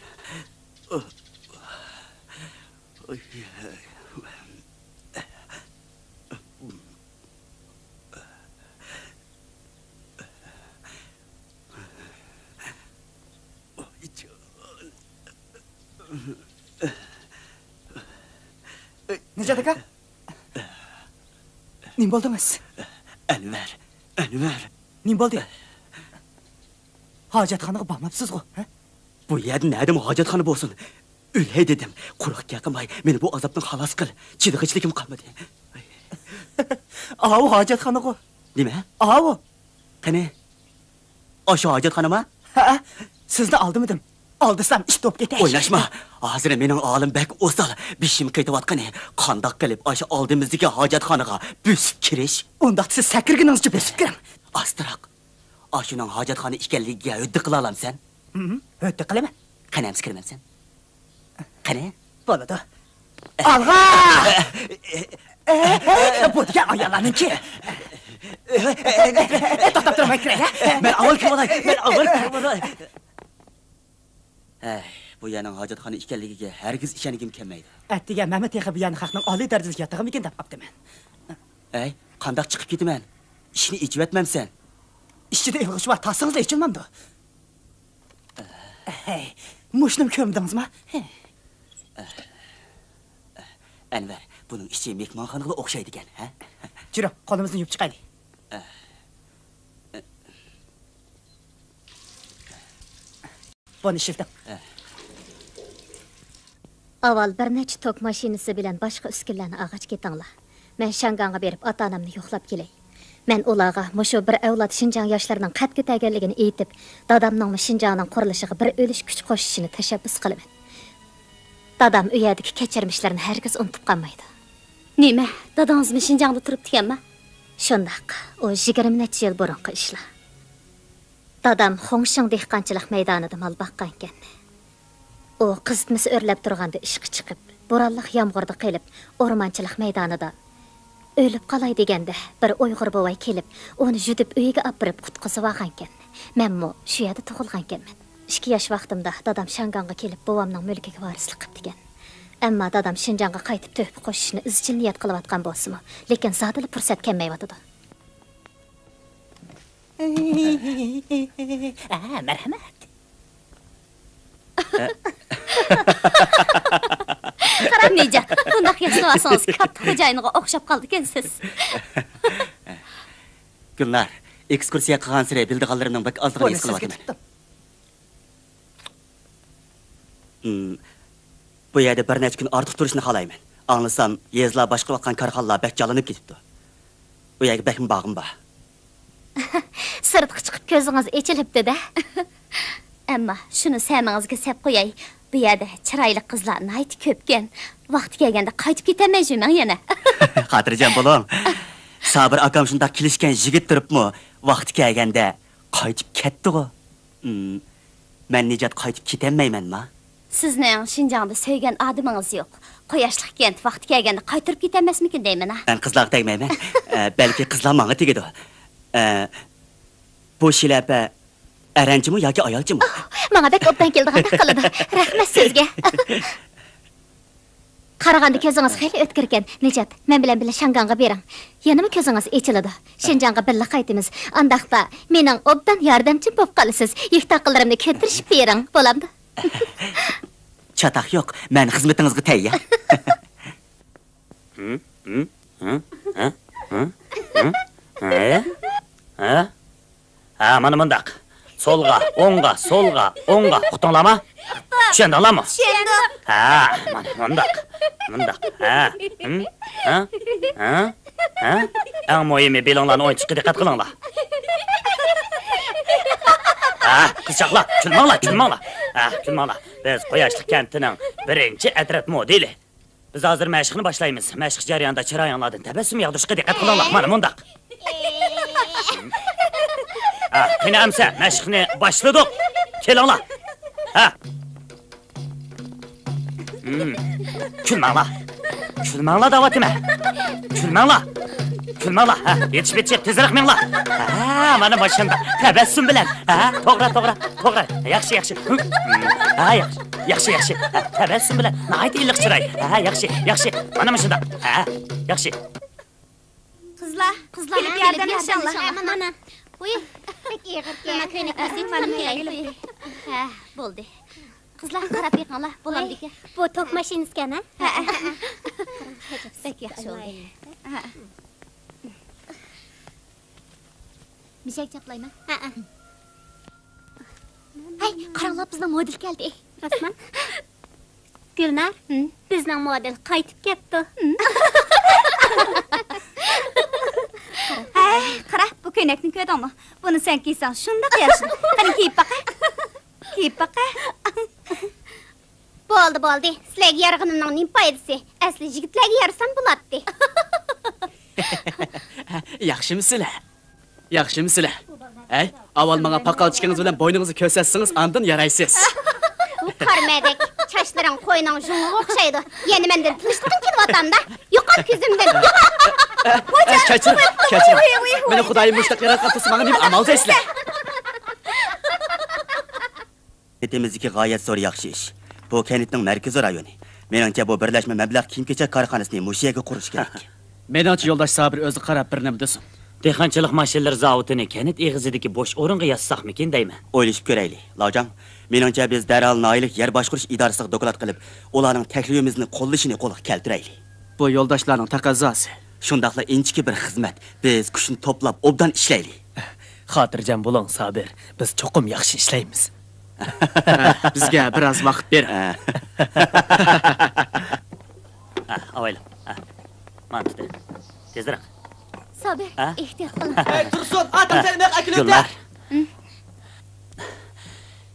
نىجات ئاكا، نېمە بولدىڭىز؟ ئەنۋەر، ئەنۋەر. نېمە بولدى؟ ھاجەتخانىغا بارماپسىزغۇ، ھە؟ بۇ يەردە نەدىمۇ ھاجەتخانا بولسۇن؟ ئۆلەي دېدىم. قۇرۇق گەپ قىلماي، مېنى بۇ ئازابتىن خالاس قىل. چىدىغۇچىلىكىم قالمىدى. ئاۋۇ ھاجەتخانىغۇ. نېمە؟ ئاۋۇ. قېنى؟ ئاشۇ ھاجەتخانىما؟ ھەئە، سىزنى ئالدىمىدىم. ئالدىسام ئىت بولۇپ كېتەي. ئويناشما. ھازىر مېنىڭ ھالىم بەك ئوسال. بېشىم قېتىۋاتقىنى. قانداق قىلىپ ئاشۇ ئالدىمىزدىكى ھاجەتخانىغا بۆسۈپ كىرىش؟ ئۇنداقتا سىز سەكرىگىنىڭىزچە بۆسۈپ كىرىڭ. ئاستىراق. ئاشۇنىڭ ھاجەتخانا ئىكەنلىكىگە ھۆددە قىلالامسەن؟ ھىم، ھۆددە قىلىمەن. قېنى، ئەمسە كىرىمەنسەن؟ قېنى؟ بولىدۇ. ئالغا! ئە، ئە، ئە، بۇ دېگەن ئاياللارنىڭكى. ئە، ئە، ئە، توختاپ تۇرماي كىرەيلى. مەن ئاۋۋال كىرىۋالاي، مەن ئاۋۋال كىرىۋالاي. ھەي، بۇ يەرنىڭ ھاجەتخانا ئىكەنلىكىگە ھەرگىز ئىشەنگۈم كەلمەيدۇ. ئەتىگەن مەنمۇ تېخى بۇ يەرنى خەقنىڭ ئالىي دەرىجىلىك ياتىقىمىكىن دەپ قاپتىمەن. ھەي، قانداق چىقىپ كېتىمەن؟ ئىشىكنى ئېچىۋەتمەمسەن؟ ئىچىدە ئىلغىشى بار، تاسسىڭىزلا ئېچىلمامدۇ؟ ھەي، مۇشۇنىمۇ كۆرمىدىڭىزما؟ ئەنۋەر، بۇنىڭ ئىچى مېھمانخانىغىلا ئوخشايدىكەن، ھە؟ جۈرۈڭ، قولىمىزنى يۇيۇپ چىقايلى. بۇنى ئىشلىتىڭ. ئاۋۋال بىر نەچچە توك ماشىنىسى بىلەن باشقا ئۈسكۈنىلەرنى ئالغاچ كېتىڭلار. مەن شياڭگاڭغا بېرىپ ئاتا-ئانامنى يوقلاپ كېلەي. مەن ئۇلارغا مۇشۇ بىر ئەۋلاد شىنجاڭ ياشلىرىنىڭ قەد كۆتەرگەنلىكىنى ئېيتىپ، دادامنىڭمۇ شىنجاڭنىڭ قۇرۇلۇشىغا بىر ئۈلۈش كۈچ قوشۇشىنى تەشەببۇس قىلىمەن. دادام ئۇ يەردىكى كەچۈرمىشلىرىنى ھەرگىز ئۇنتۇپ قالمايدۇ. نېمە، دادىڭىزمۇ شىنجاڭدا تۇرۇپتىكەنما؟ شۇنداق، ئۇ يىگىرمە نەچچە يىل بۇرۇنقى ئىشلار. دادام خۇڭشىڭ دېھقانچىلىق مەيدانىدا مال باققانىكەن. ئۇ قىزىتمىسى ئۆرلەپ تۇرغاندا ئىشقا چىقىپ، بورانلىق يامغۇردا قېلىپ، ئورمانچىلىق مەيدانىدا ئۆلۈپ قالاي دېگەندە، بىر ئۇيغۇر بوۋاي كېلىپ، ئۇنى يۈدۈپ ئۆيىگە ئاپىرىپ قۇتقۇزۇۋالغانىكەن. مەنمۇ شۇ يەردە تۇغۇلغانىكەنمەن. ئىككى ياش ۋاقتىمدا دادام شياڭگاڭغا كېلىپ، بوۋامنىڭ مۈلكىگە ۋارىسلىق قىپتىكەن. ئەمما دادام شىنجاڭغا قايتىپ تۆھپە قوشۇشنى ئىزچىل نىيەت قىلىۋاتقان بولسىمۇ، لېكىن زادىلا پۇرسەت كەلمەيۋاتىدۇ. ئە، مەرھەمەت. قاراڭ نىجات، بۇنداق ياسىنىۋالسىڭىز كاتتا خوجايىنغا ئوخشاپ قالىدىكەنسىز. گۈلنار، ئېكسكۇرسىيە قىلغانسېرى بىلىدىغانلىرىمنىڭ بەك ئازلىقىنى ھېس قىلىۋاتىمەن. ھىم. بۇ يەردە بىر نەچچە كۈن ئارتۇق تۇرۇشنى خالايمەن. ئاڭلىسام، يېزىلار باشقۇرۇۋاتقان كارخانىلار بەك جانلىنىپ كېتىپتۇ. ئۇ يەرگە بەكمۇ بارغۇم بار. سىرتقا چىقىپ كۆزىڭىز ئېچىلىپتۇ-دە. ئەمما شۇنى سەمىڭىزگە سەپ قوياي، بۇ يەردە چىرايلىق قىزلار ناھايىتى كۆپكەن. ۋاقتى كەلگەندە قايتىپ كېتەلمەي يۈرمەڭ يەنە. خاتىرجەم بولۇڭ. سابىر ئاكام شۇنداق كېلىشكەن يىگىت تۇرۇپمۇ، ۋاقتى كەلگەندە قايتىپ كەتتىغۇ. ئىم، مەن نىجات قايتىپ كېتەلمەيمەنما؟ سىزنىڭ شىنجاڭدا سۆيگەن ئادىمىڭىز يوق. قۇياشلىق كەنت ۋاقتى كەلگەندە قايتۇرۇپ كېتەلمەسمىكىن دەيمەن ھە. مەن قىزلارغا تەگمەيمەن. ئە، بەلكى قىزلار ماڭا تېگىدۇ. ئە، بۇ شىلەپە ئەرەنچىمۇ ياكى ئايالچىمۇ؟ ئاھ، ماڭا بەك ئوبدان كېلىدىغاندەك قىلىدۇ. رەھمەت سىزگە. قارىغاندا كۆزىڭىز خېلى ئۆتكۈركەن. نىجات، مەن بىلەن بىللە شياڭگاڭغا بېرىڭ. يەنىمۇ كۆزىڭىز ئېچىلىدۇ. شىنجاڭغا بىللە قايتىمىز. ئانداقتا مېنىڭ ئوبدان ياردەمچىم بولۇپ قالىسىز. يۈك-تاقىلىرىمنى كۆتۈرۈشۈپ بېرىڭ، بولامدۇ؟ چاتاق يوق، مەن خىزمىتىڭىزغا تەييار. ھە؟ ھە؟ ھە؟ ھە؟ ھە؟ ھە؟ ھە؟ ھە، مانا مۇنداق. سولغا، ئوڭغا، سولغا، ئوڭغا. ئۇقتۇڭلارمۇ؟ چۈشەندىڭلارمۇ؟ چۈشەندۇق. ھە، مانا مۇنداق. مۇنداق. ھە. ھىم؟ ھە؟ ھە؟ ھە؟ ئەڭ مۇھىمى بېلىڭلارنى ئوينىتىشقا دىققەت قىلىڭلار. ھە، قىزچاقلار، كۈلمەڭلار، كۈلمەڭلار. ھە، كۈلمەڭلار. بىز قۇياشلىق كەنتىنىڭ بىرىنچى ئەترەت مودېلى. بىز ھازىر مەشىقنى باشلايمىز. مەشىق جەريانىدا چىرايىڭلاردىن تەبەسسۇم ياغدۇرۇشقا دىققەت قىلىڭلار. مانا مۇنداق. ھە، قېنى ئەمسە، مەشىقنى باشلىدۇق. كېلىڭلار. ھە. ھىم. كۈلمەڭلار. كۈلمەڭلار دەۋاتىمەن. كۈلمەڭلار. كۈلمەڭلار. ھە، يېتىشىپ، يېتىشىپ، تېزرەك مېڭىڭلار. ھە، مانا ماشىنىدا. تەبەسسۇم بىلەن. ھە، توغرا، توغرا. توغرا، ياخشى، ياخشى. ھە، ياخشى، ياخشى، ياخشى. ھە، تەبەسسۇم بىلەن ناھايىتى ئىللىق چىراي. ھە، ياخشى، ياخشى. مانا مۇشۇنداق. ھە، ياخشى. قىزلار، قىزلار، كېلىپ ياردەملىشىڭلار. مانا. ۋۇي، بەك ئېغىركەن. مانا كۆينەك بېسىپ، مانا كۆيەي. ھە، بولدى. قىزلار، قاراپ بېقىڭلار، بولامدىكەن؟ بۇ توك ماشىنىسىكەن، ھە؟ ھە، ھە، ھە. بەك ياخشى بولدى. ھە. مىشەك چاپلايمەن. ھە، ھە. ھەي، قاراڭلار، بىزنىڭ مودېل كەلدى. راستما؟ گۈلنار، ھىم؟ بىزنىڭ مودېل قايتىپ كەپتۇ. ھىم؟ ھەي، قارا، بۇ كۆينەكنى كۆردۈڭمۇ؟ بۇنى سەن كىيسەڭ شۇنداق يارىشىدۇ. قېنى، كىيىپ باقە. كىيىپ باقە. بولدى، بولدى. سىلەرگە يارىغىنىمنىڭ نېمە پايدىسى؟ ئەسلى يىگىتلەرگە يارىسام بولاتتى. ياخشىمۇسىلەر؟ ياخشىمۇسىلەر؟ ھەي، ئاۋۋال ماڭا پاقالچىكىڭىز بىلەن بوينىڭىزنى كۆرسەتسىڭىز، ئاندىن يارايسىز. بۇ قارا مەدەك، چاچلىرىڭ قوينىڭ ژۇڭىغا ئوخشايدۇ. يەنە مەندىن تىنچلىقىڭ كېلىۋاتامدا؟ يوقال كۆزۈمدىن! ئە، كەچۈرۈڭ، كەچۈرۈڭ. مېنى خۇدايىم مۇشۇنداق ياراتقان تۇرسا، ماڭا نېمە ئامال دەيسىلەر؟ كەنتىمىزدىكى غايەت زور ياخشى ئىش. بۇ كەنتنىڭ مەركىزىي رايونى. مېنىڭچە، بۇ بىرلەشمە مەبلەغ كىيىم-كېچەك كارخانىسىنى مۇشۇ يەرگە قۇرۇش كېرەك. مېنىڭچە، يولداش سابىر ئۆزى قاراپ بىر نېمە دېسۇن. دېھقانچىلىق ماشىنىلىرى زاۋۇتىنى كەنت ئېغىزىدىكى بوش ئورۇنغا ياسىساقمىكىن دەيمەن. ئويلىشىپ كۆرەيلى. لاۋجاڭ، مېنىڭچە، بىز دەرھال ناھىيەلىك يەر باشقۇرۇش ئىدارىسىغا دوكلات قىلىپ، ئۇلارنىڭ تەكلىپىمىزنى قوللىشىنى قولغا كەلتۈرەيلى. بۇ يولداشلارنىڭ تەقەززاسى. شۇنداقلا ئىنچىكە بىر خىزمەت. بىز كۈچنى توپلاپ، ئوبدان ئىشلەيلى. خاتىرجەم بولۇڭ، سابىر. بىز چوقۇم ياخشى ئىشلەيمىز. بىزگە بىراز ۋاقىت بېرىڭ. ھە، ئاۋايلىق. ھە. مانا تۇتۇڭ. تېزرەك. سابىر، ھە؟ ئېھتىيات قىلىڭ. ھەي، تۇرسۇن، ئاتىڭ سېنى مەن ئەكېلىۋەتتى. گۈلنار. ھىم؟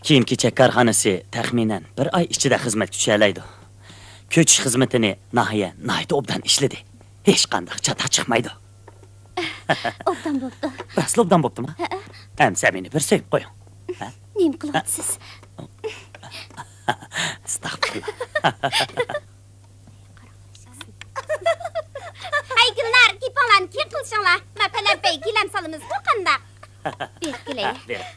كىيىم-كېچەك كارخانىسى تەخمىنەن بىر ئاي ئىچىدە خىزمەتكە چۈشەلەيدۇ. كۆچۈش خىزمىتىنى ناھىيە ناھايىتى ئوبدان ئىشلىدى. ھېچقانداق چاتاق چىقمايدۇ. ئوبدان بوپتۇ. راستلا ئوبدان بوپتۇما؟ ھەئە. ئەمسە مېنى بىر سۆيۈپ قويۇڭ. ھە؟ نېمە قىلىۋاتىسىز؟ ئەستەغپۇرۇللا. ھەي گۈلنار، گېپىڭلارنى كېيىن قىلىشىڭلار. ما پەلەمپەيگە گىلەم سالىمىزغۇ قانداق؟ بېرىپ كېلەي. ھە، بېرىڭ.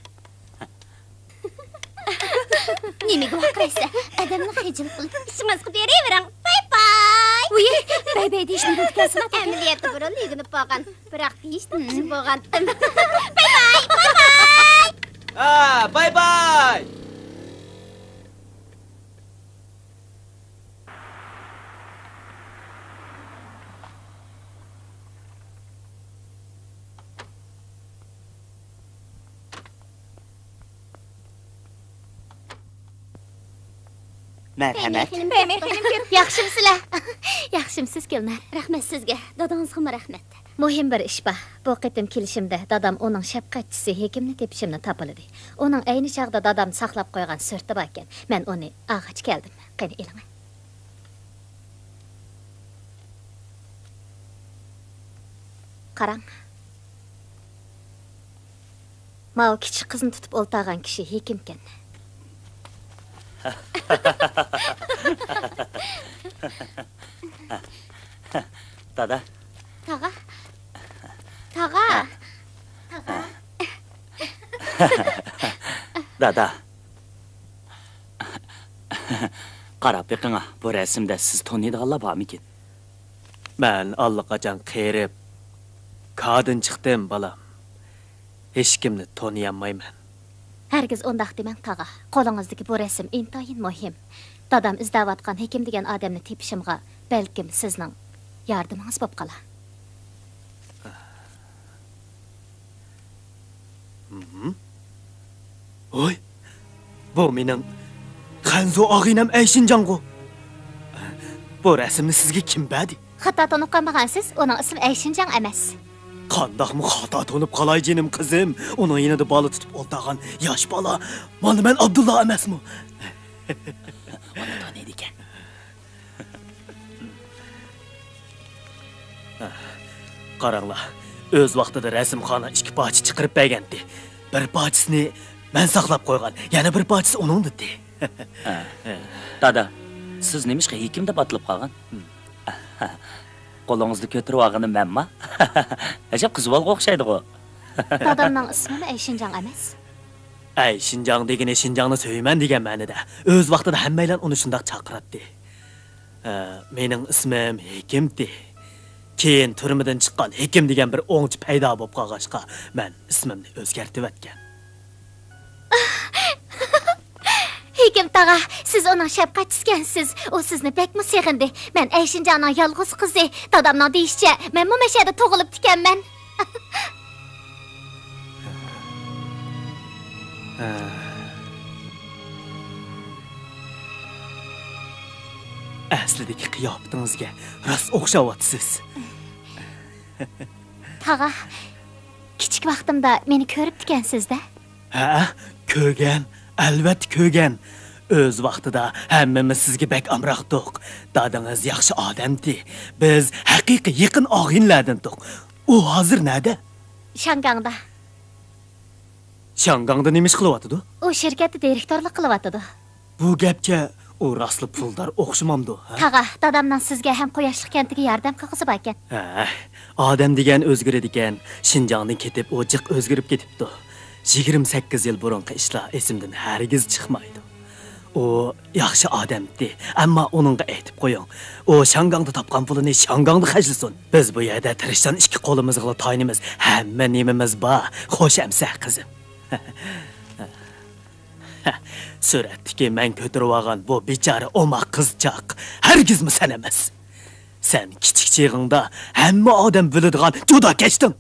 نېمىگە ۋارقىرايسەن؟ ئادەمنى خىجىل قىلىپ. ئىشىڭىزغا بېرىۋېرىڭ. باي باي. ۋۇي، باي باي دېيىشنى بىلىدىكەنسىلەر. ئەمەلىيەتتە بۇرۇن ئۆگىنىپ بولغان، بىراق دېيىشتىن قىينىلىپ بولغانتىم. باي باي، باي باي. ھە، باي باي. مەرھەمەت. پەيمەي خېنىم، پەيمەي خېنىم كىم؟ ياخشىمسىلەر؟ ياخشىمسىز، گۈلنار؟ رەھمەت سىزگە، دادىڭىزغىمۇ رەھمەت. مۇھىم بىر ئىش بار. بۇ قېتىم كېلىشىمدە دادام ئۇنىڭ شەپقەتچىسى ھېكىمنى تېپىشىمنى تاپىلىدى. ئۇنىڭ ئەينى چاغدا دادام ساقلاپ قويغان سۈرىتى باركەن. مەن ئۇنى ئالغىلى كەلدىم. قېنى، ئېلىڭە. قاراڭ. ماۋۇ كىچىك قىزنى تۇتۇپ ئولتۇرغان كىشى ھېكىمكەن. دادا. تاغا. تاغا. تاغا. دادا. قاراپ بېقىڭا، بۇ رەسىمدە سىز تونۇيدىغانلار بارمىكىن؟ مەن ئاللىقاچان قېرىپ، كادىن چىقتىم، بالام. ھېچكىمنى تونۇيالمايمەن. ھەرگىز ئۇنداق دېمەڭ، تاغا. قولىڭىزدىكى بۇ رەسىم ئىنتايىن مۇھىم. دادام ئىزدەۋاتقان ھېكىم دېگەن ئادەمنى تېپىشىمغا بەلكىم سىزنىڭ ياردىمىڭىز بولۇپ قالار. ھىم؟ ۋوي، بۇ مېنىڭ خەنزۇ ئاغىنەم ئەيشىنجاڭغۇ. بۇ رەسىمنى سىزگە كىم بەردى؟ خاتا تونۇپ قالمىغانسىز، ئۇنىڭ ئىسمى ئەيشىنجاڭ ئەمەس. قانداقمۇ خاتا تونۇپ قالاي جېنىم قىزىم؟ ئۇنىڭ يېنىدا بالا تۇتۇپ ئولتۇرغان ياش بالا، مانا مەن ئابدۇللا ئەمەسمۇ؟ ئۇنى تونۇيدىكەن. قاراڭلار، ئۆز ۋاقتىدا رەسىمخانا ئىككى پارچە چىقىرىپ بەرگەنتى. بىر پارچىسىنى مەن ساقلاپ قويغان، يەنە بىر پارچىسى ئۇنىڭدىتى. ھە. دادا، سىز نېمىشقا ھېكىم دەپ ئاتىلىپ قالغان؟ قولىڭىزدا كۆتۈرۈۋالغىنى مەنما؟ ئەجەب قىز بالىغا ئوخشايدىغۇ. دادامنىڭ ئىسمىمۇ ئەيشىنجاڭ ئەمەس. ئەي، شىنجاڭ دېگىنى شىنجاڭنى سۆيىمەن دېگەن مەنىدە. ئۆز ۋاقتىدا ھەممەيلەن ئۇنى شۇنداق چاقىراتتى. ھە، مېنىڭ ئىسمىم ھېكىمتى. كېيىن تۈرمىدىن چىققان ھېكىم دېگەن بىر ئوڭچى پەيدا بولۇپ قالغاچقا، مەن ئىسمىمنى ئۆزگەرتىۋەتكەن. ھېكىم تاغا، سىز ئۇنىڭ شەپقەتچىسىكەنسىز. ئۇ سىزنى بەكمۇ سېغىندى. مەن ئەيشىنجاڭنىڭ يالغۇز قىزى. دادامنىڭ دېيىشىچە، مەنمۇ مەشەدە تۇغۇلۇپتىكەنمەن. ئەسلىدىكى قىياپىتىڭىزگە راست ئوخشاۋاتىسىز. تاغا، كىچىك ۋاقتىمدا مېنى كۆرۈپتىكەنسىز-دە؟ ھە، كۆرگەن، ئەلۋەتتە كۆرگەن. ئۆز ۋاقتىدا ھەممىمىز سىزگە بەك ئامراقتۇق. دادىڭىز ياخشى ئادەمتى. بىز ھەقىقىي يېقىن ئاغىنىلەردىنتۇق. ئۇ ھازىر نەدە؟ شياڭگاڭدا. شياڭگاڭدا نېمە ئىش قىلىۋاتىدۇ؟ ئۇ شىركەتتە دىرېكتورلۇق قىلىۋاتىدۇ. بۇ گەپكە ئۇ راستلا پۇلدار ئوخشىمامدۇ، ھە؟ تاغا، دادامنىڭ سىزگە ھەم قۇياشلىق كەنتىگە ياردەم قىلغۇسى باركەن. ھە، ئادەم دېگەن ئۆزگىرىدىكەن. شىنجاڭدىن كېتىپ ئۇ جىق ئۆزگىرىپ كېتىپتۇ. يىگىرمە سەككىز يىل بۇرۇنقى ئىشلار ئېسىمدىن ھەرگىز چىقمايدۇ. ئۇ ياخشى ئادەمتى، ئەمما ئۇنىڭغا ئېيتىپ قويۇڭ، ئۇ شياڭگاڭدا تاپقان پۇلىنى شياڭگاڭدا خەجلىسۇن. بىز بۇ يەردە تىرىشچان ئىككى قولىمىزغىلا تايىنىمىز، ھەممە نېمىمىز بار. خوش ئەمسە، قىزىم. سۈرەتتىكى مەن كۆتۈرۈۋالغان بۇ بىچارە ئوماق قىزچاق ھەرگىزمۇ سەن ئەمەس. سەن كىچىك چېغىڭدا ھەممە ئادەم بىلىدىغان جوداكەشتىڭ.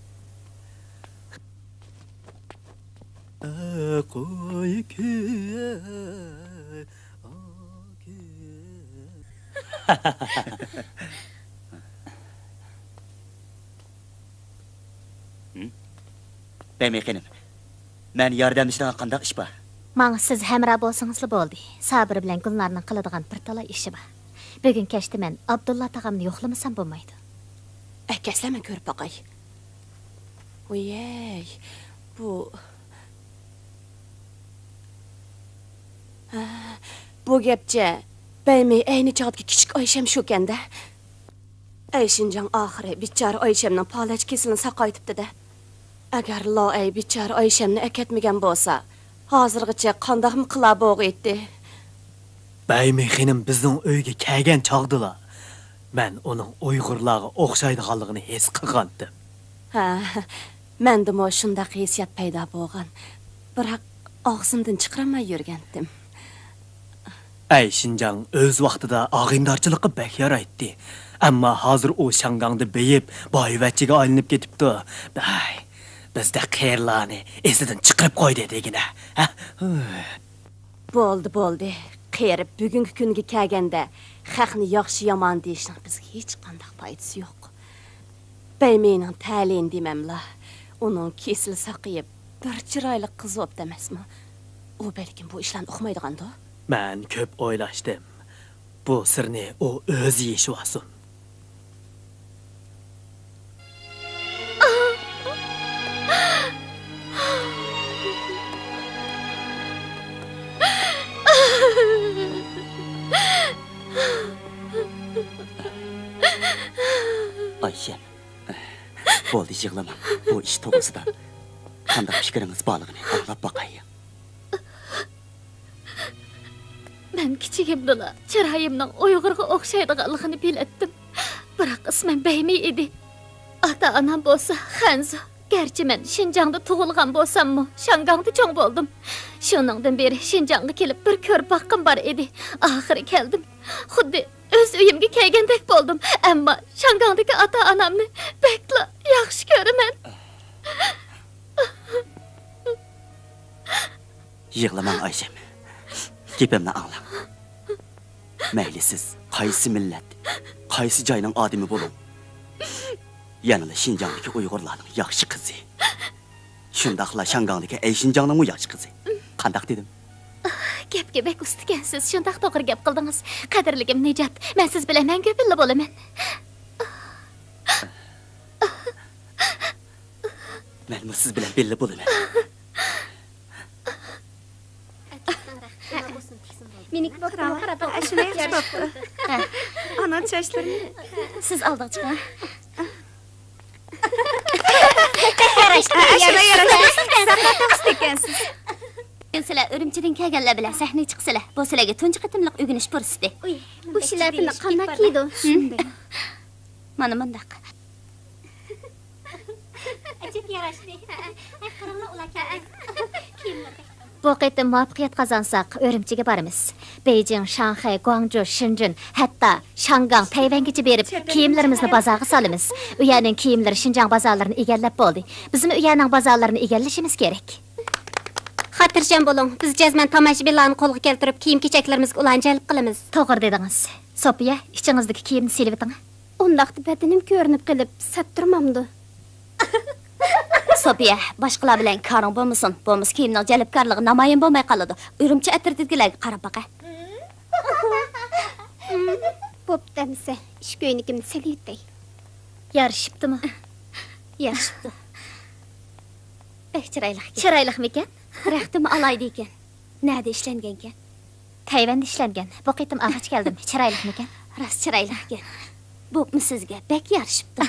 بەيمەي خېنىم، مەن ياردەملىشىدىغان قانداق ئىش بار؟ ماڭا سىز ھەمراھ بولسىڭىزلا بولدى. سابىر بىلەن گۈلنارنىڭ قىلىدىغان بىر تالاي ئىشى بار. بۈگۈن كەچتە مەن ئابدۇللا تاغامنى يوقلىمىسام بولمايدۇ. ئەكەلسە مەن كۆرۈپ باقاي. ۋىيەي، بۇ، ھە، بۇ گەپچە، بەيمەي ئەينى چاغدىكى كىچىك ئايشەم شۇكەن-دە. ئەيشىنجاڭ ئاخىرى بىچارە ئايشەمنىڭ پالەچ كېسىلىنى ساقايتىپتۇ-دە. ئەگەر لاي بىچارە ئايشەمنى ئەكەتمىگەن بولسا، ھازىرغىچە قانداقمۇ قىلا بوغىيتتى؟ بەيمەي خېنىم بىزنىڭ ئۆيگە كەلگەن چاغدىلا، مەن ئۇنىڭ ئۇيغۇرلارغا ئوخشايدىغانلىقىنى ھېس قىلغانتىم. ھە، مەندىمۇ شۇنداق ھېسسىيات پەيدا بولغان. بىراق، ئاغزىمدىن چىقىرالماي يۈرگەنتىم. ئەي شىنجاڭ ئۆز ۋاقتىدا ئاغىنىدارچىلىققا بەك يارايتتى. ئەمما ھازىر ئۇ شياڭگاڭدا بېيىپ، بايۋەچچىگە ئايلىنىپ كېتىپتۇ. ئەي، بىزدەك قېرىلارنى ئېسىدىن چىقىرىپ قويدى دېگىنە. ھە؟ بولدى، بولدى. قېرىپ بۈگۈنكى كۈنگە كەلگەندە، خەقنى ياخشى-يامان دېيىشنىڭ بىزگە ھېچقانداق پايدىسى يوق. بەيمەينىڭ تەلىيىنى دېمەملا، ئۇنىڭ كېسىلى ساقىيىپ، بىر چىرايلىق قىز بوپتۇ ئەمەسمۇ؟ ئۇ بەلكىم بۇ ئىشلارنى ئۇقمايدىغاندۇ؟ مەن كۆپ ئويلاشتىم. بۇ سىرنى ئۇ ئۆزى يېشىۋالسۇن. ئايشەم، بولدى، يىغلىماڭ. بۇ ئىش توغرىسىدا قانداق پىكرىڭىز بارلىقىنى ئاڭلاپ باقاي. مەن كىچىكىمدىلا چىرايىمنىڭ ئۇيغۇرغا ئوخشايدىغانلىقىنى بىلەتتىم. بىراق ئىسمىم بەيمەي ئىدى. ئاتا-ئانام بولسا خەنزۇ. گەرچە مەن شىنجاڭدا تۇغۇلغان بولساممۇ، شاڭگاڭدا چوڭ بولدۇم. شۇنىڭدىن بېرى شىنجاڭغا كېلىپ بىر كۆرۈپ باققۇم بار ئىدى. ئاخىرى كەلدىم. خۇددى ئۆز ئۆيۈمگە كەلگەندەك بولدۇم. ئەمما شاڭگاڭدىكى ئاتا-ئانامنى بەكلا ياخشى كۆرىمەن. يىغلىماڭ، ئايشەم. گېپىمنى ئاڭلاڭ. مەيلى سىز قايسى مىللەت، قايسى جاينىڭ ئادىمى بولۇڭ، يەنىلا شىنجاڭدىكى ئۇيغۇرلارنىڭ ياخشى قىزى. شۇنداقلا شاڭگاڭدىكى ئەي شىنجاڭنىڭمۇ ياخشى قىزى. قانداق دېدىم؟ گەپكە بەك ئۇستىكەنسىز، شۇنداق توغرا گەپ قىلدىڭىز. قەدىرلىكىم نىجات، مەن سىز بىلەن مەڭگۈ بىللە بولىمەن. مەنمۇ سىز بىلەن بىللە بولىمەن. مېنىڭكى بوپتۇ، قاراپ باققىن. ئاشۇلا ياخشى بوپتۇ. ئانا چاچلىرىنى. سىز ئالدىغا چىقىڭ. ئاشۇلا ياراشتى. سىز ئۇستىكەنسىز. بۈگۈن سىلەر ئۈرۈمچىدىن كەلگەنلەر بىلەن سەھنىگە چىقىسىلەر. بۇ سىلەرگە تۇنجى قېتىملىق ئۆگىنىش پۇرسىتى. بۇ شىلەپىنى قانداق كىيىدۇ؟ مانا مۇنداق. ئەجەب ياراشتى. ھەي، قاراڭلار، ئۇلار كەلدى. كىيىملىرى. بۇ قېتىم مۇۋەپپەقىيەت قازانساق، ئۈرۈمچىگە بارىمىز. بېيجىڭ، شاڭخەي، گۇاڭجۇ، شېنجېن، ھەتتا شاڭگاڭ، تەيۋەنگىچە بېرىپ، كىيىملىرىمىزنى بازارغا سالىمىز. ئۇ يەرنىڭ كىيىملىرى شىنجاڭ بازارلىرىنى ئىگىلەپ بولدى. بىزمۇ ئۇ يەرنىڭ بازارلىرىنى ئىگىلىشىمىز كېرەك. خاتىرجەم بولۇڭ، بىز جەزمەن تاماشىبىنلارنى قولغا كەلتۈرۈپ، كىيىم-كېچەكلىرىمىزگە ئۇلارنى جەلپ قىلىمىز. توغرا دېدىڭىز. سوپىيە، ئىچىڭىزدىكى كىيىمنى سېلىۋېتىڭ. ئۇنداقتا بەدىنىم كۆرۈنۈپ قېلىپ، سەت تۇرمامدۇ؟ سوپىيە، باشقىلار بىلەن كارىڭ بولمىسۇن، بولمىسا كىيىمنىڭ جەلپكارلىقى نامايان بولماي قالىدۇ. ئۈرۈمچى ئەترىتىدىكىلەرگە قاراپ باقە. بوپتۇ ئەمىسە، ئىش كۆينىكىمنى سېلىۋېتەي. يارىشىپتىمۇ؟ يارىشىپتۇ. بەك چىرايلىق ئىكەن. چىرايلىقمىكەن؟ رەختىمۇ ئالاھىدە ئىكەن. نەدە ئىشلەنگەنكەن؟ تەيۋەندە ئىشلەنگەن. بۇ قېتىم ئالغاچ كەلدىم. چىرايلىقمىكەن؟ راست چىرايلىق ئىكەن. بوپمۇ سىزگە بەك يارىشىپتۇ.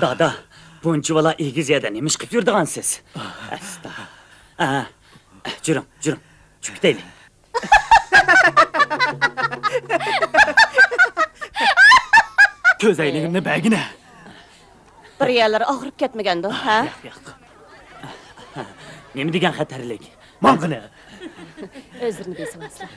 دادا، بۇنچە بالا ئېگىز يەردە نېمە ئىش قىلىپ يۈرىدىغانسىز؟ ئەستا. ئە، جۈرۈڭ، جۈرۈڭ. چۈشۈپ كېتەيلى. كۆز ئەينىكىمنى بەرگىنە. بىر يەرلىرى ئاغرىپ كەتمىگەندۇ، ھە؟ ياق، ياق. نېمە دېگەن خەتەرلىك. ماڭغىنە. ئۆزلىرىنى بېسىۋالسىلا.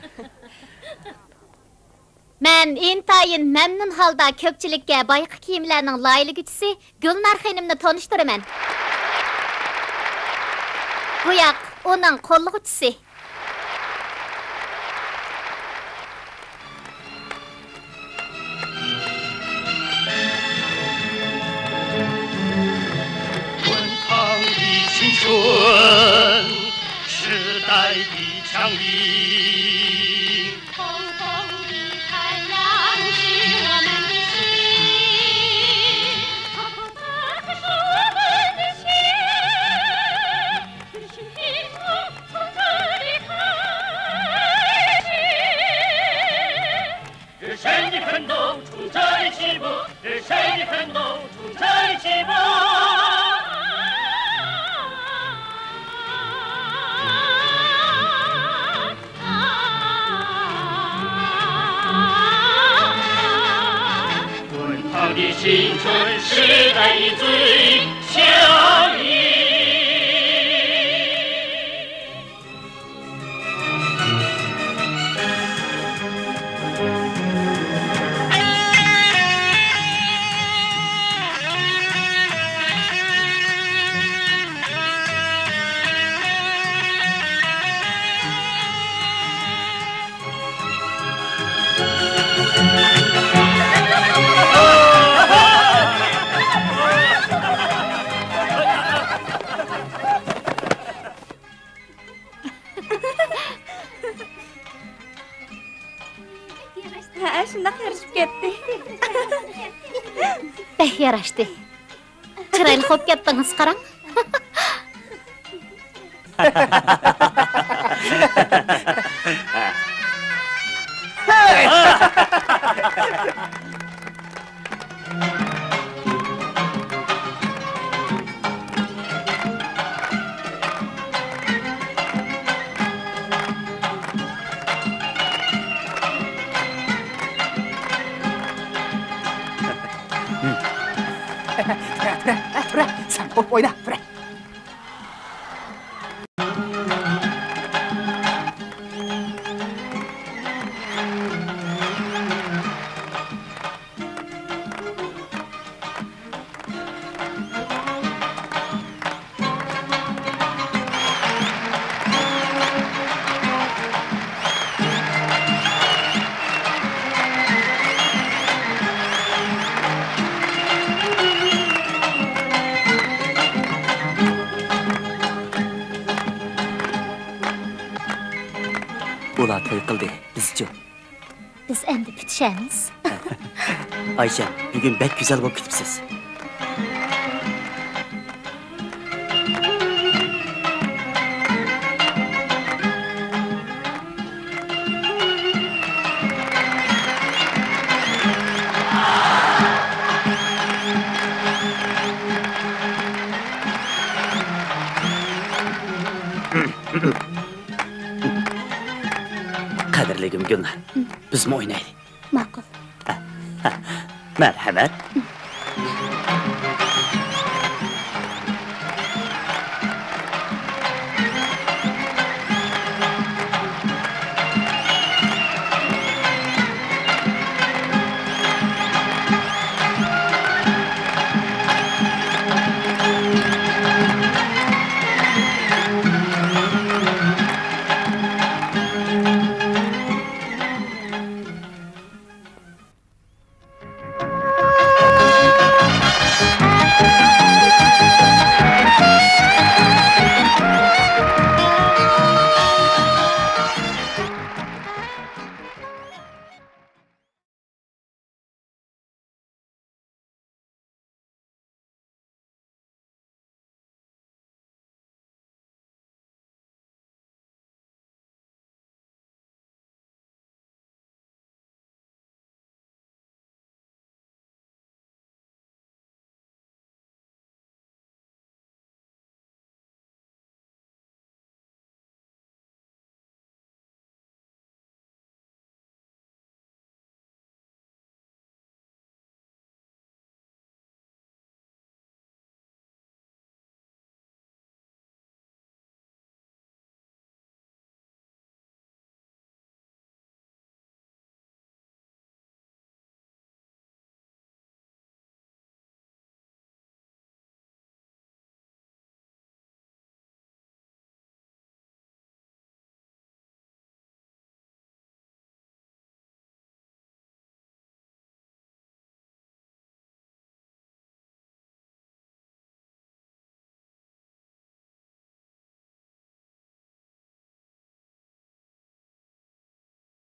مەن ئىنتايىن مەمنۇن ھالدا كۆپچىلىككە بايىقى كىيىملەرنىڭ لايىھىلىگۈچىسى گۈلنار خېنىمنى تونۇشتۇرىمەن. بۇ ياق ئۇنىڭ قوللىغۇچىسى. 滚烫的青春，时代的强音。 ھە، شۇنداق يارىشىپ كەتتى. بەك ياراشتى. چىرايلىق بولۇپ كەتتىڭىز، قاراڭ. تۇرە، تۇرە، تۇرە، تۇرە، سەن قوپ ئوينا، تۇرە. ئۇلار توي قىلدى، بىزچۇ؟ بىز ئەمدى پۈتۈشەمىز. ئايشەم، بۈگۈن بەك گۈزەل بولۇپ كېتىپسىز. قەدىرلىكىم گۈلنار، بىزمۇ ئوينايلى. ماقۇل. مەرھەمەت.